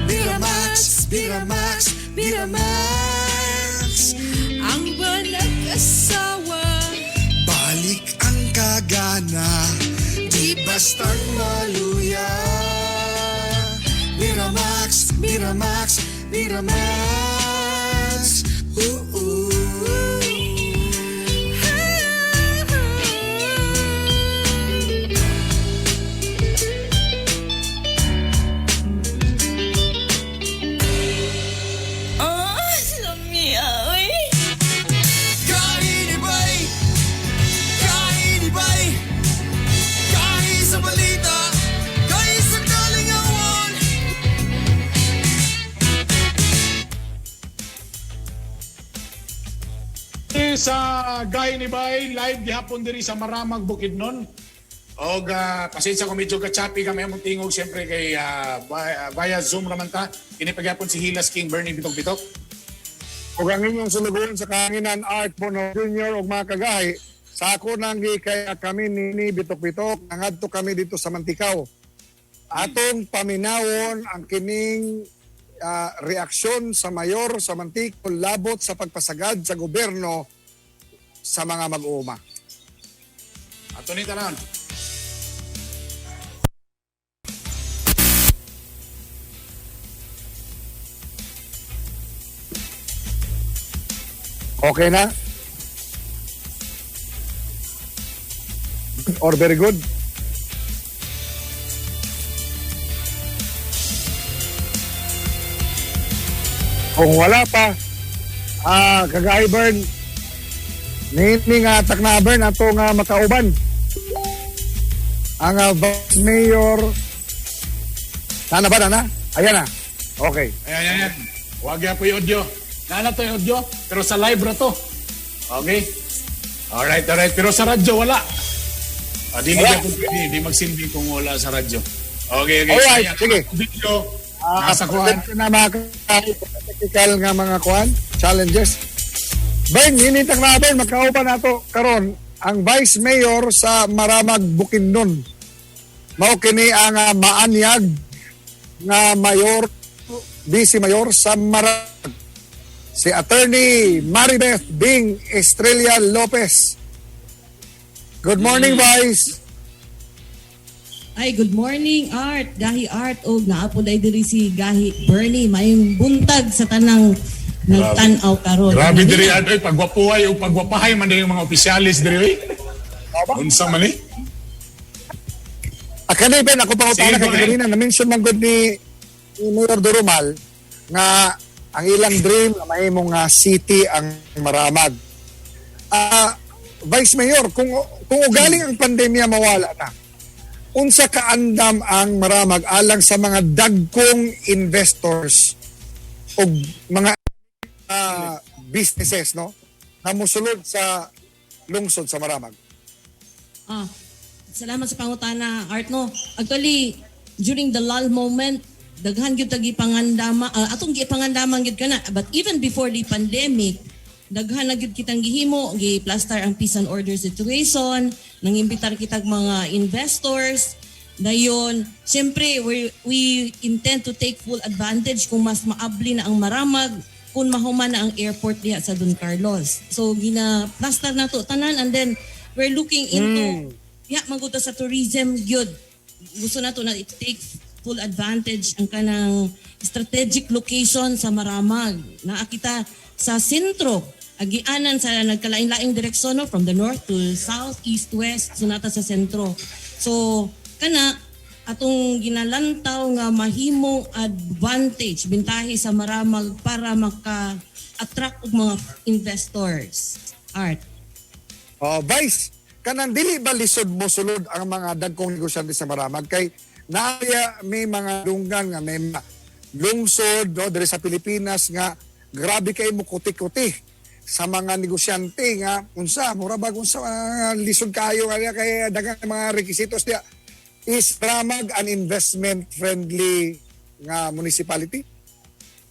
Miramax, Miramax, Miramax. Ang nag-asawa. Balik ang kagana, di bastang maluya. Miramax, Miramax, Miramax. Ooh, ooh. Oh, lamia, oy. Kainibay! Kainibay! Kahi sa balita! Kahi sa kalingawan! Sa Gay ni Bay, live gihapon diri sa Maramag Bukidnon. Og pasensya kung medyo kachapi kami among tingog siyempre kay via Zoom raman ta. Kini pagyapon si Hilas King Bernie Bitok Bitok. Ug ang inyong sulugoon sa kahanginan Art Bono Jr. ug mga kagahi, sa ako nang kay kami ni Bitok-Bitok, nangadto kami dito sa Manticao. Atong paminawon ang kining reaksyon sa mayor sa Manticao labot sa pagpasagad sa gobyerno sa mga mag-uuma. Ato ni tanan. Okay na? Or very good? Kung wala pa, kagay Bern, nini nga takna Bern ato nga makauban. Ang Vice Mayor, nana ba, nana? Ayan na. Okay. Ayan, ayan, ayan. Wag yan po yung audio. Nana to yung audio, pero sa live ra to. Okay? Alright. Pero sa radyo, wala. Ah, di, Wala. di, di, di magsilbi kung wala sa radyo. Okay. Alright, Ayan, sige. Video. Ah, Nasa kuhan. na mga technical nga mga kuhan, challenges. Ben, hinitang natin, magkaupan nato karon ang Vice Mayor sa Maramag, Bukidnon. Mao kini ang maanyag nga mayor, Vice Mayor sa Maramag. Si Attorney Maribeth Bing Estrella Lopez. Good morning, Vice. Ay, good morning, Art. Gahi Art. O, naapo day diri si Gahi Bernie. Mayong buntag sa tanang nagtan-aw karon. Grabe diri ad oy, pagwapuhay o pagwapahay man diri yung mga opisyalis diri oy. Unsa man eh? Akani Ben, ako pangutana Sige, kay go ahead. kanina na-mention man gud ni Mayor Durumal nga ang ilang dream na mahimong nga city ang Maramag. Vice Mayor, kung ugaling ang pandemya mawala na, unsa kaandam ang Maramag alang sa mga dagkong investors o mga businesses, no, na mosulod sa lungsod sa Maramag? Ah, salamat sa pangutana, Art, no. Actually, during the lull moment, daghan gyud tag gipangandama, atong gipangandaman gyud kana. But even before the pandemic, daghan na gyud kitang gihimo, gi-plaster ang peace and order situation, nangimbitar kitag mga investors. Dayon, siyempre we intend to take full advantage kung mas maabli na ang Maramag, kung mahuman na ang airport diha sa Don Carlos. So gina-plaster na to tanan and then we're looking into diha maguta sa tourism gyud. Gusto na to na take full advantage ang kanang strategic location sa Maramag. Naa kita sa sentro, agianan sa nagkalain-laing direksyon, no, from the north to south, east, west, sunata sa sentro. So kana atong ginalantaw nga mahimong advantage bintahe sa Maramag para maka-attract og mga investors. Art. Oh, Vice, kanang dili ba lisod mo sulod ang mga dagkong negosyante sa Maramag kay naaya may mga dunggan nga may mga lungsod, no, diri sa Pilipinas nga grabe kay mo kuti-kuti sa mga negosyante nga unsa mura ba unsa lisod kayo kaya kay daghang mga requisitos diya. Is Maramag an investment friendly nga municipality?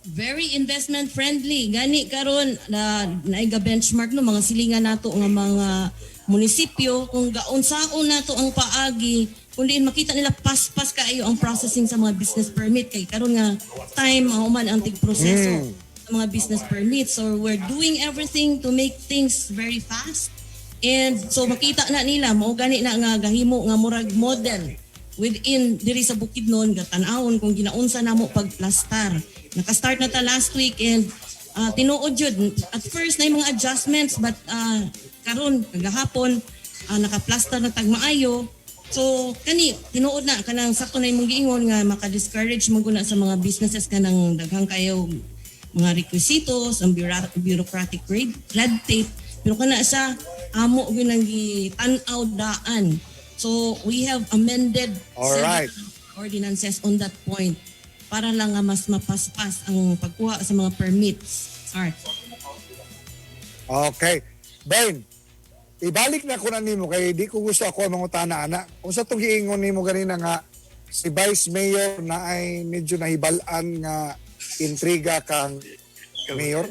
Very investment friendly. Gani karon na naiga benchmark, no, mga silingan nato nga mga munisipyo kung gaunsaon nato ang paagi kung diin makita nila paspas kaayo ang processing sa mga business permit kay karon nga time ang human ang tigproseso sa mga business permits. So we're doing everything to make things very fast and so makita na nila mao gani na nga gahimo nga murag model within diri sa Bukidnon, gatan-awon kung ginaunsa namo pagplastar. Naka-start na ta last week and tinuod jud at first na yung mga adjustments, but karon kagahapon nakaplastar na tag maayo. So kani tinuod na kanang sakto na imong giingon nga maka-discourage man guna sa mga businesses kanang daghang kayo mga requisitos, ang bureaucratic red tape, pero kana sa amo gyud ang gitan-aw daan. So we have amended several ordinances on that point para lang nga mas mapaspas ang pagkuha sa mga permits. Art. Okay. Ben, ibalik na ko na nimo kay di ko gusto ako ang mangutana ana. Kung sa tong giingon nimo ganina nga si Vice Mayor na ay medyo nahibal-an nga intriga kang Mayor.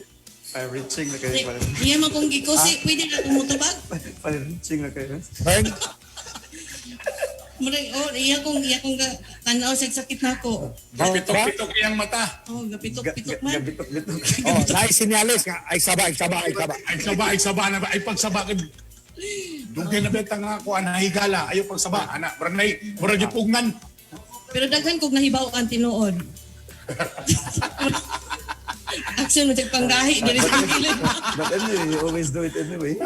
Fire reaching na kayo. Iya man kung gikusi, pwede na kung mutubag. Fire reaching na kayo. Ben? Murag, oh, iya kong tanaw sa sakit na ako. Gapitok-pitok iyang mata. Oh, gapitok-pitok man. Gabitok-bitok. Oh, naay sinyales nga ay saba, ay saba, ay saba. Ay saba, ay saba na ba? Ay pagsaba kay Dugay na beta nga ako ana higala ayo pagsaba ana murag nay murag gipugngan. Pero daghan kog nahibaw ang tinuod. Action mo panggahi diri sa gilid. But anyway, you always do it anyway.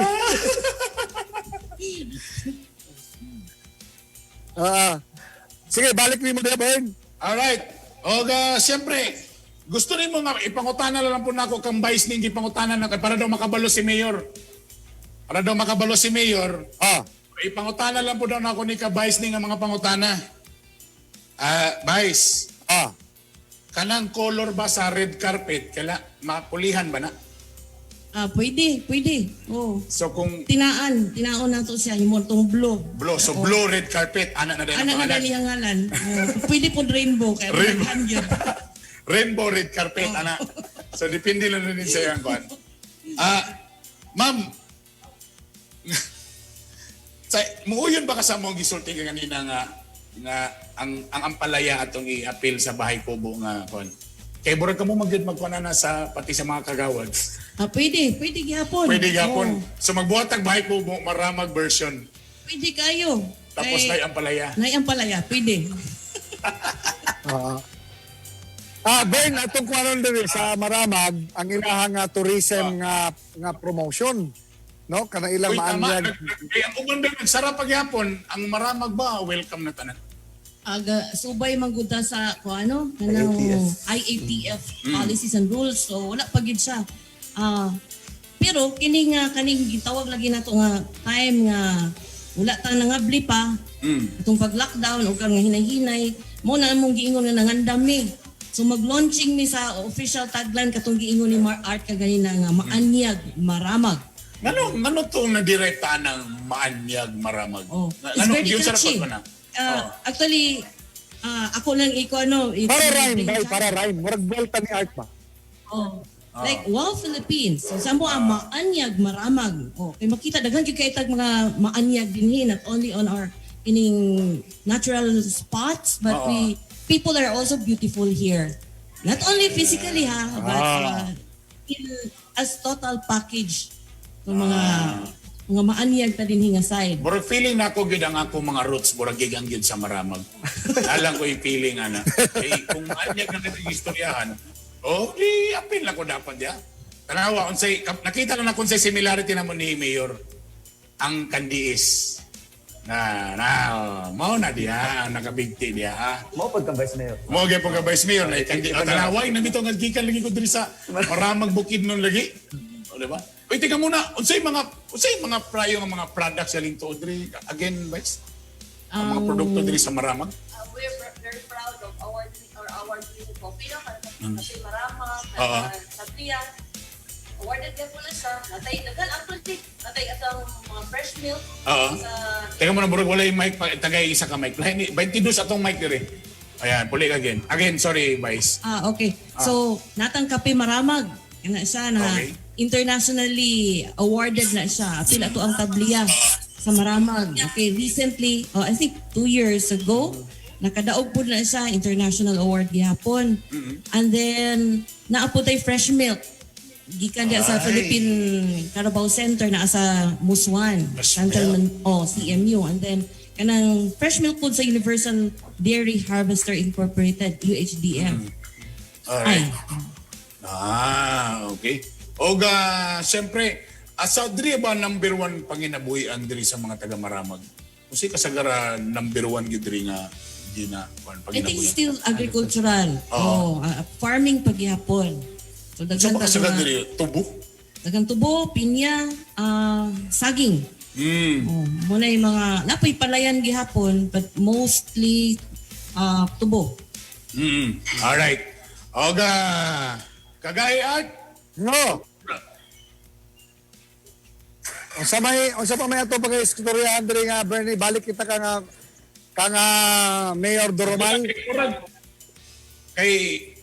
Ah. Sige, balik nimo diha, Ben. Alright. O siyempre, gusto nimo nga ipangutana lang po nako kang Vice ning gipangutana na kay para daw makabalo si Mayor. Para daw makabalo si Mayor. Ipangutana lang po daw nako ni ka Vice ning ang mga pangutana. Ah, Vice. Kanang color ba sa red carpet kaila mapulihan ba na? Ah, pwede, pwede. Oh. So kung Tinaon nato siya himo tong blue. Blue, so blue red carpet ana na din ang Ana na pangalan. dali ang ngalan. Oh, pwede po rainbow kay Rainbow. daghan gyud. Rainbow red carpet ana. So depende lang din sa iyang kuan. Ah, ma'am. Sa muuyon ba ka sa mong gisulti ka kanina nga nga ang ampalaya atong i-appeal sa bahay kubo nga kuan. Kay murag kamo magyud magkuan na sa pati sa mga kagawad. Ah, pwede, pwede gyapon. Pwede gyapon. Oh, So magbuhat ang bahay kubo maramag version. Pwede kayo. Tapos Kay- nay ampalaya. Nay ampalaya, pwede. Ben, atong kuwanon diri sa Maramag, ang ilahang nga tourism nga nga promotion, no? Kana ilang Uy, tama. maanyag. Kay ang uban ba nagsara pagyapon, ang maramag ba welcome na tanan. Aga subay man gud ta sa ko ano kanang IATF policies and rules, so wala pa gid siya. Pero kini nga kaning gitawag lagi nato nga time nga wala ta nangabli pa atong pag-lockdown o nga hinay-hinay mo na among giingon nga nangandam mi. So mag-launching mi sa official tagline katong giingon ni Mar Art kaganina nga maanyag maramag. Ngano tong nadirekta ng maanyag maramag? Oh, Nga- it's ngano, very yun sa catchy. rapod ko na. Actually, ako lang iko ano, it's Para my rhyme, brain bay, child. para rhyme. Murag belta ni Art ba? Oh. Like wow Philippines. So sa mo ang maanyag maramag. Oh, kay makita daghan gyud kay tag mga maanyag dinhi, not only on our ining natural spots, but Oo. we people are also beautiful here. Not only physically ha, but in, as total package. So mga maanyag ta dinhi nga side. Murag feeling na ako gyud ang ako mga roots, murag gigang gyud sa maramag. Alam ko yung feeling ana. Eh, kung maanyag na natin istoryahan, oh, di apil na ko dapat ya. Tanawa unsay nakita na na kung unsay similarity namo ni Mayor ang kandiis. Na na mao na diha ang nakabigti diha. Ha? Mao pag ka Vice Mayor. Mo gyud ka Vice Mayor na kandi tanaway na bitaw nga gikan lagi ko diri sa maramag bukid nun lagi. O di ba? Uy, teka muna, unsay mga prayo nga mga products galing tuod diri again Vice? Ang mga produkto diri sa Maramag. We're very proud of our or award winning coffee, no? Kasi Maramag, Oo. Sabria, awarded ka po na siya. Natay, daghan actually, natay atong mga fresh milk. Oo. Sa, Teka muna, murag wala yung mic pa, tagay isa ka mic. Lahi ni 22 atong mic diri. Ayan, puli ka again. Again, sorry Vice. Ah, okay. So, natang kape maramag. Kana siya na internationally awarded na siya. Apil ato ang tabliya sa Maramag. Okay, recently, oh, I think 2 years ago, nakadaog po na siya international award gihapon. And then naa po tay fresh milk. Gikan diya sa Ay. Philippine Carabao Center na sa Musuan. Central oh, CMU. And then kanang fresh milk po sa Universal Dairy Harvester Incorporated, UHDF. Alright. Ah, okay. Oga, siyempre, asa diri ba number one panginabuhian diri sa mga taga Maramag? Unsay kasagara number one gyud diri nga gina kuan I think panginabuhian? still agricultural. Oo. Oh, farming paghihapon. So So daghan baka tag sagad mga- diri tubo. Daghang tubo, pinya, saging. Oh, muna yung mga napoy palayan gihapon but mostly tubo. Alright. Oga, kagay Art. No. Unsa pa may ato pag-istoryahan diri nga Bernie, balik kita ka nga Mayor Doromal. Kay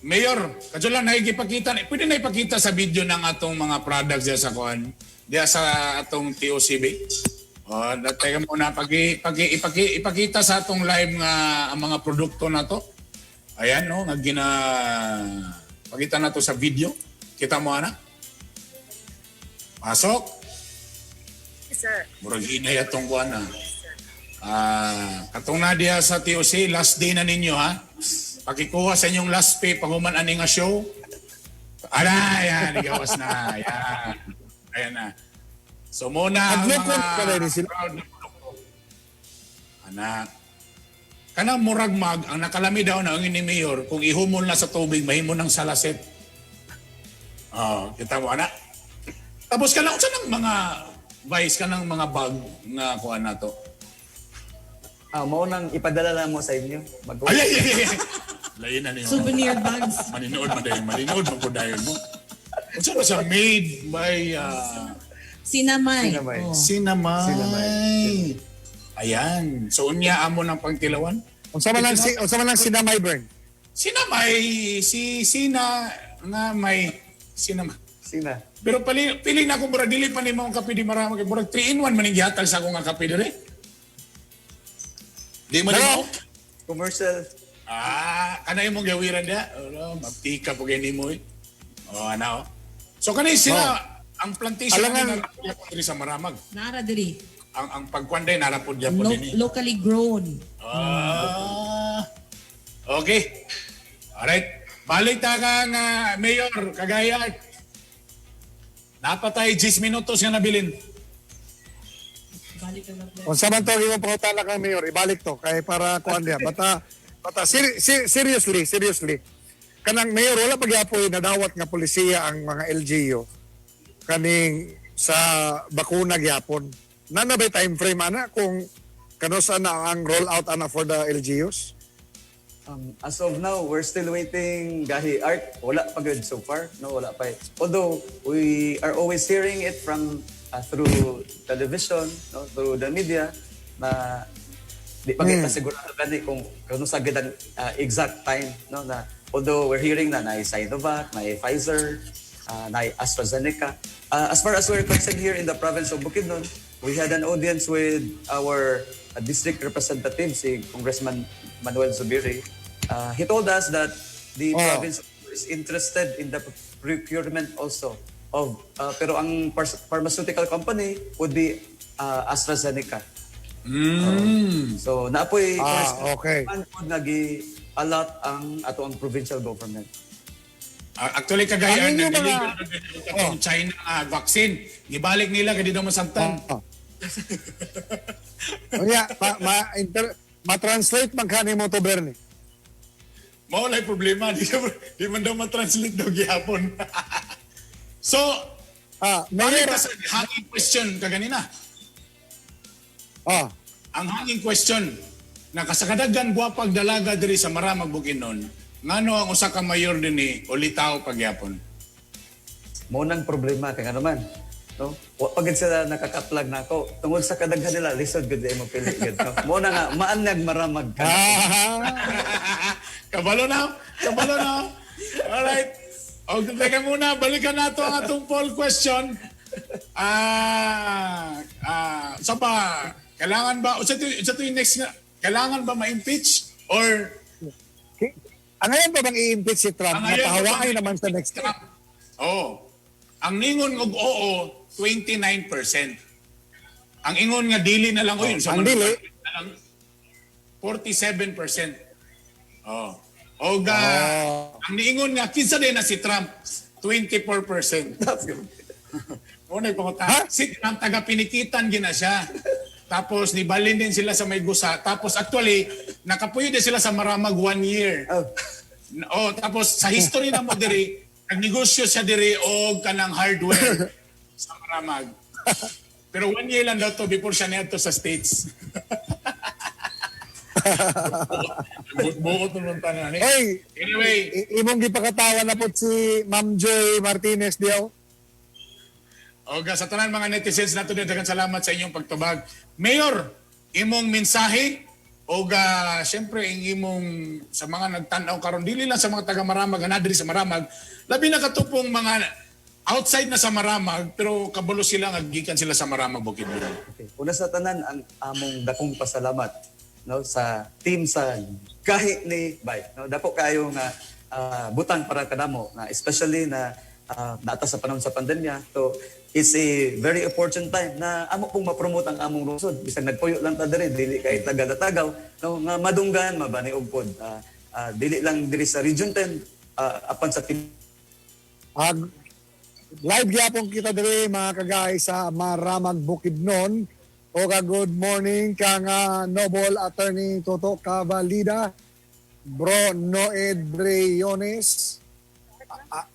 Mayor, kadyo lang nakikipakita, pwede na ipakita sa video ng atong mga products diya sa kuan, diya sa atong TOCB. Oh, teka muna pagi, pagi ipaki, ipakita sa atong live nga ang mga produkto na to. Ayan no, nga gina pakita na to sa video. Kita mo ana? Pasok. Sir. Murag hinay atong kuan na. Ah, katong na diha sa TOC, last day na ninyo ha. Pakikuha sa inyong last pay pag human ani nga show. Ala, yan, igawas na. Yan. Ayan na. So muna ang Adlokon mga ka rin sila. proud na produkto. Anak. Kanang murag mag, ang nakalami daw na ang ni Mayor, kung ihumol na sa tubig, mahimo ng salaset. Oh, kita mo, anak. Tapos ka lang, unsa ng mga vice ka ng mga bag nga kuan na to? Ah, mao nang ipadala lang mo sa inyo. Ay, ay, ay, ay. Lain na niyo. Souvenir bags. Maninood man dayon, maninood man po dayon mo. Unsa ba siya made by Sinamay. Oh. Sinamay. Ayan. So unya amo ng pangtilawan. Unsa man lang sinamay, Bern? Sinamay si Sina nga may sinamay. Sina. Pero pili pili na ako murag dili pa nimo ang kape di marami kay murag 3 in 1 man ning gihatag sa ako nga kape dire. Di man nimo. Commercial. Ah, kana imong gawiran dia. Olo, maptika po gani mo eh. Oh, ana oh. So kani sila ang plantation Alangan- ni diri sa Maramag. Nara diri. Ang pagkuan day nara pod gyapon dinhi. Locally grown. Ah. Okay. Alright. Balik ta ka nga Mayor Kagaya. Napatay 10 minutos nga nabilin. Balik ka na. Unsa man to imong pangutana kang mayor, ibalik to kay para kuan niya. Bata bata seriously, seriously. Kanang mayor wala pa gyapoy nadawat nga polisiya ang mga LGU kaning sa bakuna gyapon. Nana bay time frame ana kung kanusa na ang roll out ana for the LGUs? As of now, we're still waiting, Gahi Art. Wala pa good so far. No, wala pa eh. Although, we are always hearing it from through television, no, through the media, na di pa kita sigurado gani kung kung sa gid ang exact time, no, na although we're hearing na naay Sinovac, naay Pfizer, naay AstraZeneca. As far as we're concerned here in the province of Bukidnon, we had an audience with our district representative, si Congressman Manuel Zubiri. He told us that the province is interested in the procurement also of pero ang pharmaceutical company would be AstraZeneca. So naapoy man pod nagi-allot ang ato ang provincial government. Ah, actually, Kagaya, Ano yung nag-deliver na oh. China vaccine. Gibalik nila kay di daw masabtan. Oh. Unya, ma-translate man kani mo to, Bernie. Mao lay problema, di man daw ma-translate daw gihapon. So, balik Mayor, ta sa hanging question kaganina. Ang hanging question na kasakadagan gwapag dalaga diri sa Maramag Bukidnon, ngano ang usa ka mayor dinhi ulitaw pagyapon? Mo nang problema kay nga naman. No? Wa pa gid sila nakakaplag nako. Tungod sa kadaghan nila lisod gud mo pili gud, no. Mo na nga maanyag Maramag ka. Kabalo na, kabalo na. Alright. O, teka muna, balikan nato ang atong poll question. Ah, sa pa, kailangan ba, usa to yung next nga, kailangan ba ma-impeach or Ang ngayon pa bang i-impeach si Trump? Ang ngayon pa bang Napahawaay naman sa next year. Oh. Ang ningon og oo, 29%. Ang ingon nga dili na lang, oy, sa Ang dili? na lang, 47%. Oh. Og ang niingon nga kinsa din na si Trump, 24%. Unay panguta. Si Trump taga Pinikitan gina siya. Tapos nibalin din sila sa may gusa. Tapos actually nakapuyo din sila sa Maramag one year. Oh, tapos sa history na mo diri, nagnegosyo siya diri og kanang hardware sa Maramag. Pero one year lang daw to before siya niadto sa States. Buot naman tanan ni. Hey, Anyway, imong gipakatawa na po si Ma'am Joy Martinez diaw. Oga, sa tanan mga netizens nato daghang salamat sa inyong pagtubag. Mayor, imong mensahe oga syempre ang imong sa mga nagtan-aw karon dili lang sa mga taga Maramag nga diri sa Maramag, labi na katupong mga outside na sa Maramag pero kabalo sila nga gikan sila sa Maramag Bukidnon. Okay. Una sa tanan ang among dakong pasalamat, no, sa team sa Gahi ni Bay. No, dako kayo nga butang para kanamo na especially na naata sa panahon sa pandemya. So it's a very opportune time na amo pong ma-promote ang among lungsod. Bisag nagpuyo lang ta diri, dili kay taga-tatagaw, no, nga madunggan mabani og pod. Dili lang diri sa Region 10, apan sa team. Live gyapon kita diri mga kagay sa Maramag Bukidnon. Oga good morning kang Noble Attorney Toto Cavalida, Bro Noed Briones,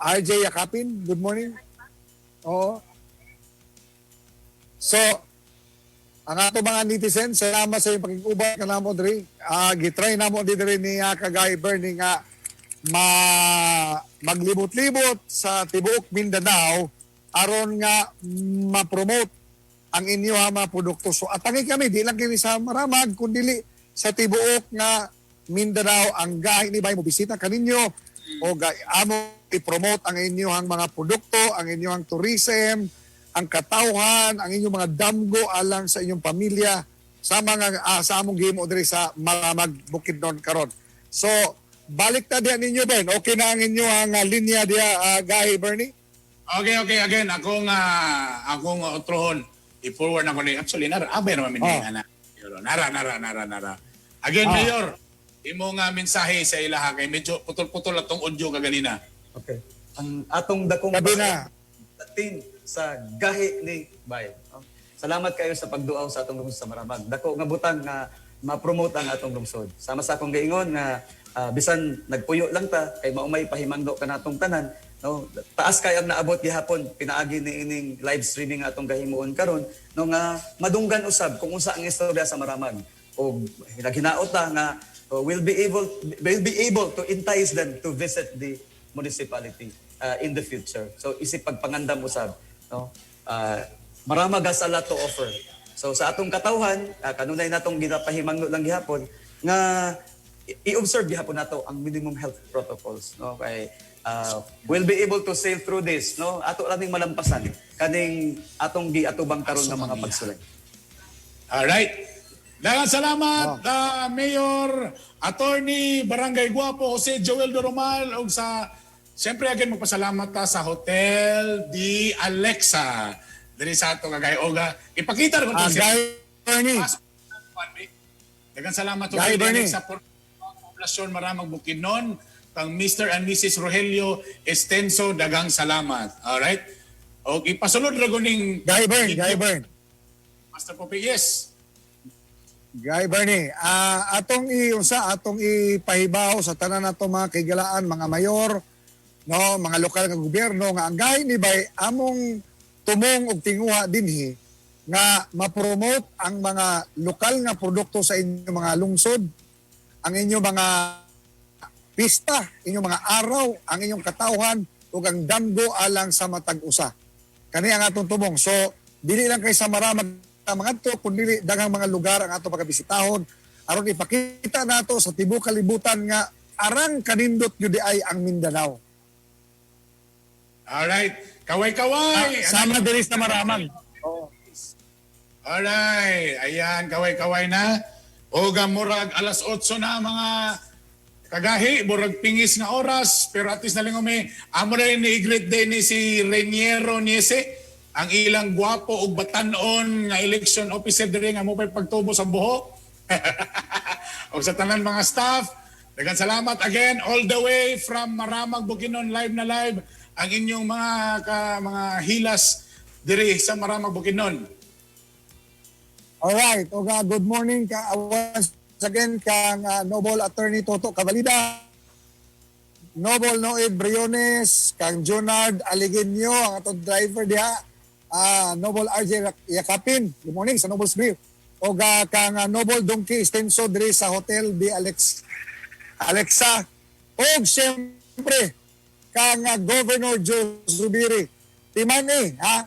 RJ Yakapin, good morning. Oo. So, ang ato mga netizens, salamat sa inyong pakig-uban kanamo diri. Gitry namo diri ni Kagay Bernie nga maglibot-libot sa tibuok Mindanao aron nga ma-promote ang inyo mga produkto. So atangi kami, di lang kini sa Maramag kundi sa tibuok nga Mindanao ang Gahi ni Bay mo bisita kaninyo o amo i-promote ang inyong mga produkto, ang inyong tourism, ang katawhan, ang inyong mga damgo alang sa inyong pamilya sa mga sa among gihimo diri sa Maramag, Bukidnon karon. So balik ta diha ninyo, Ben. Okay na ang inyong linya diha, Gahi Bernie? Okay. Again, akong otrohon i-forward ako ni, actually nara abay naman ni ana. Nara nara nara nara. Again, Mayor, imo nga mensahe sa ilaha kay medyo putol-putol atong audio kaganina. Okay. Ang atong dakong Sabi na. team sa Gahi ni Bay. No? Salamat kayo sa pagduaw sa atong lungsod sa Maramag. Dako nga butang nga ma-promote ang atong lungsod. Sama sa akong giingon nga bisan nagpuyo lang ta kay maumay pahimangdo kanatong tanan, no? Taas kay ang naabot gihapon pinaagi ni ining live streaming nga atong gahimuon karon, no, nga madunggan usab kung unsa ang istorya sa Maramag og naghinaot ta nga we'll be able to entice them to visit the municipality in the future. So isip pagpangandam usab, no? Maramag has a lot to offer. So sa atong katawhan, kanunay natong ginapahimangno lang gihapon nga i-observe gihapon nato ang minimum health protocols, no, kay we'll be able to sail through this, no? Ato lang ning malampasan kaning atong giatubang karon nga mga pagsulay. Alright. Daghang salamat, Mayor Attorney Barangay Guapo Jose Joel Doromal, ug sa siyempre again magpasalamat ta sa Hotel di Alexa diri sa ato kagay oga ipakita ra ko Guy Bernie. Daghang salamat Guy Hotel di Bernie. Alexa por Poblasyon Maramag Bukidnon, kang Mr. and Mrs. Rogelio Estenso, daghang salamat. Alright? Og ipasulod ra ning Guy Bern, Guy Bern. Master Pope, yes. Guy Bernie, atong iunsa, atong ipahibaw sa tanan nato mga kahigalaan, mga mayor, no, mga lokal nga gobyerno nga ang Gahi ni Bay among tumong og tinguha dinhi nga ma-promote ang mga lokal nga produkto sa inyong mga lungsod, ang inyong mga pista, inyong mga araw, ang inyong katawhan ug ang damgo alang sa matag usa. Kani ang atong tumong. So, dili lang kay sa Maramag mga to, kundi daghang mga lugar ang ato pagabisitahon aron ipakita nato sa tibuok kalibutan nga arang kanindot gyud ay ang Mindanao. Alright. Kaway-kaway. Sama diri sa Maramag. Alright. Ayan, kaway-kaway na. O murag alas 8 na, mga kagahi, murag pingis nga oras, pero at least naling umi, amo na rin ni-greet day ni si Reniero Niese, ang ilang gwapo ug batanon nga election officer diri nga mo pa'y pagtubo sa buhok. Og sa tanan mga staff, daghang salamat again all the way from Maramag, Bukidnon, live na live ang inyong mga hilas diri sa Maramag, Bukidnon. Alright, oga good morning ka once again kang Noble Attorney Toto Cavalida, Noble Noed Briones, kang Jonard Aligenio, ang atong driver diha, Noble RJ Yakapin. Good morning sa Noble's Grill. Oga kang Noble Donkey Estenso diri sa Hotel di Alexa. Og siyempre kang Governor Joe Zubiri. Timani, ha?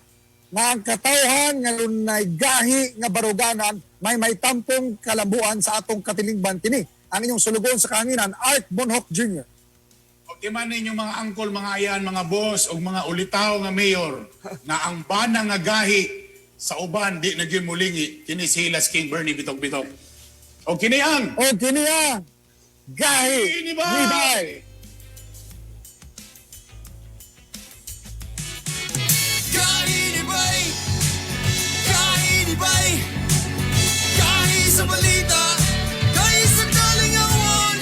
Na ang katawhan nga lunay gahi nga baruganan may tampong kalambuan sa atong katilingban kini. Ang inyong sulugon sa kahanginan, Art Bonhoc Jr. Og di man ninyong mga angkol, mga ayan, mga boss, o mga ulitaw nga mayor, na ang bana nga gahi sa uban, di na gyud mulingi, kini si Hilas King Bernie Bitok-Bitok. O kini ang O kini ang Gahi Ni Bay! Ni Bay! Gahi ni Bay! Gahi ni Bay! Gahi sa balita! Gahi sa kalingawan!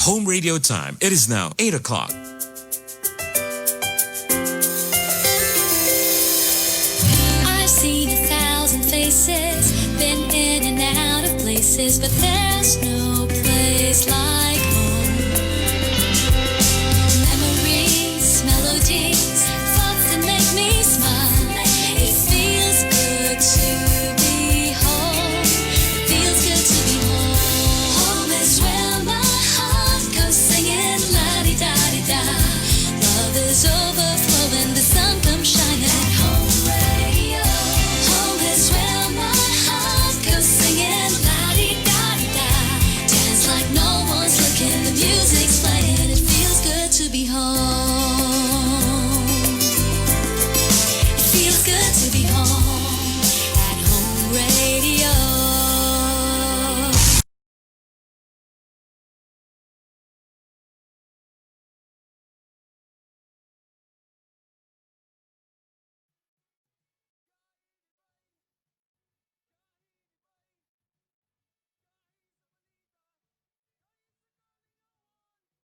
Home radio time. It is now 8 o'clock. I've seen a thousand faces, been in and out of places, but there's no place like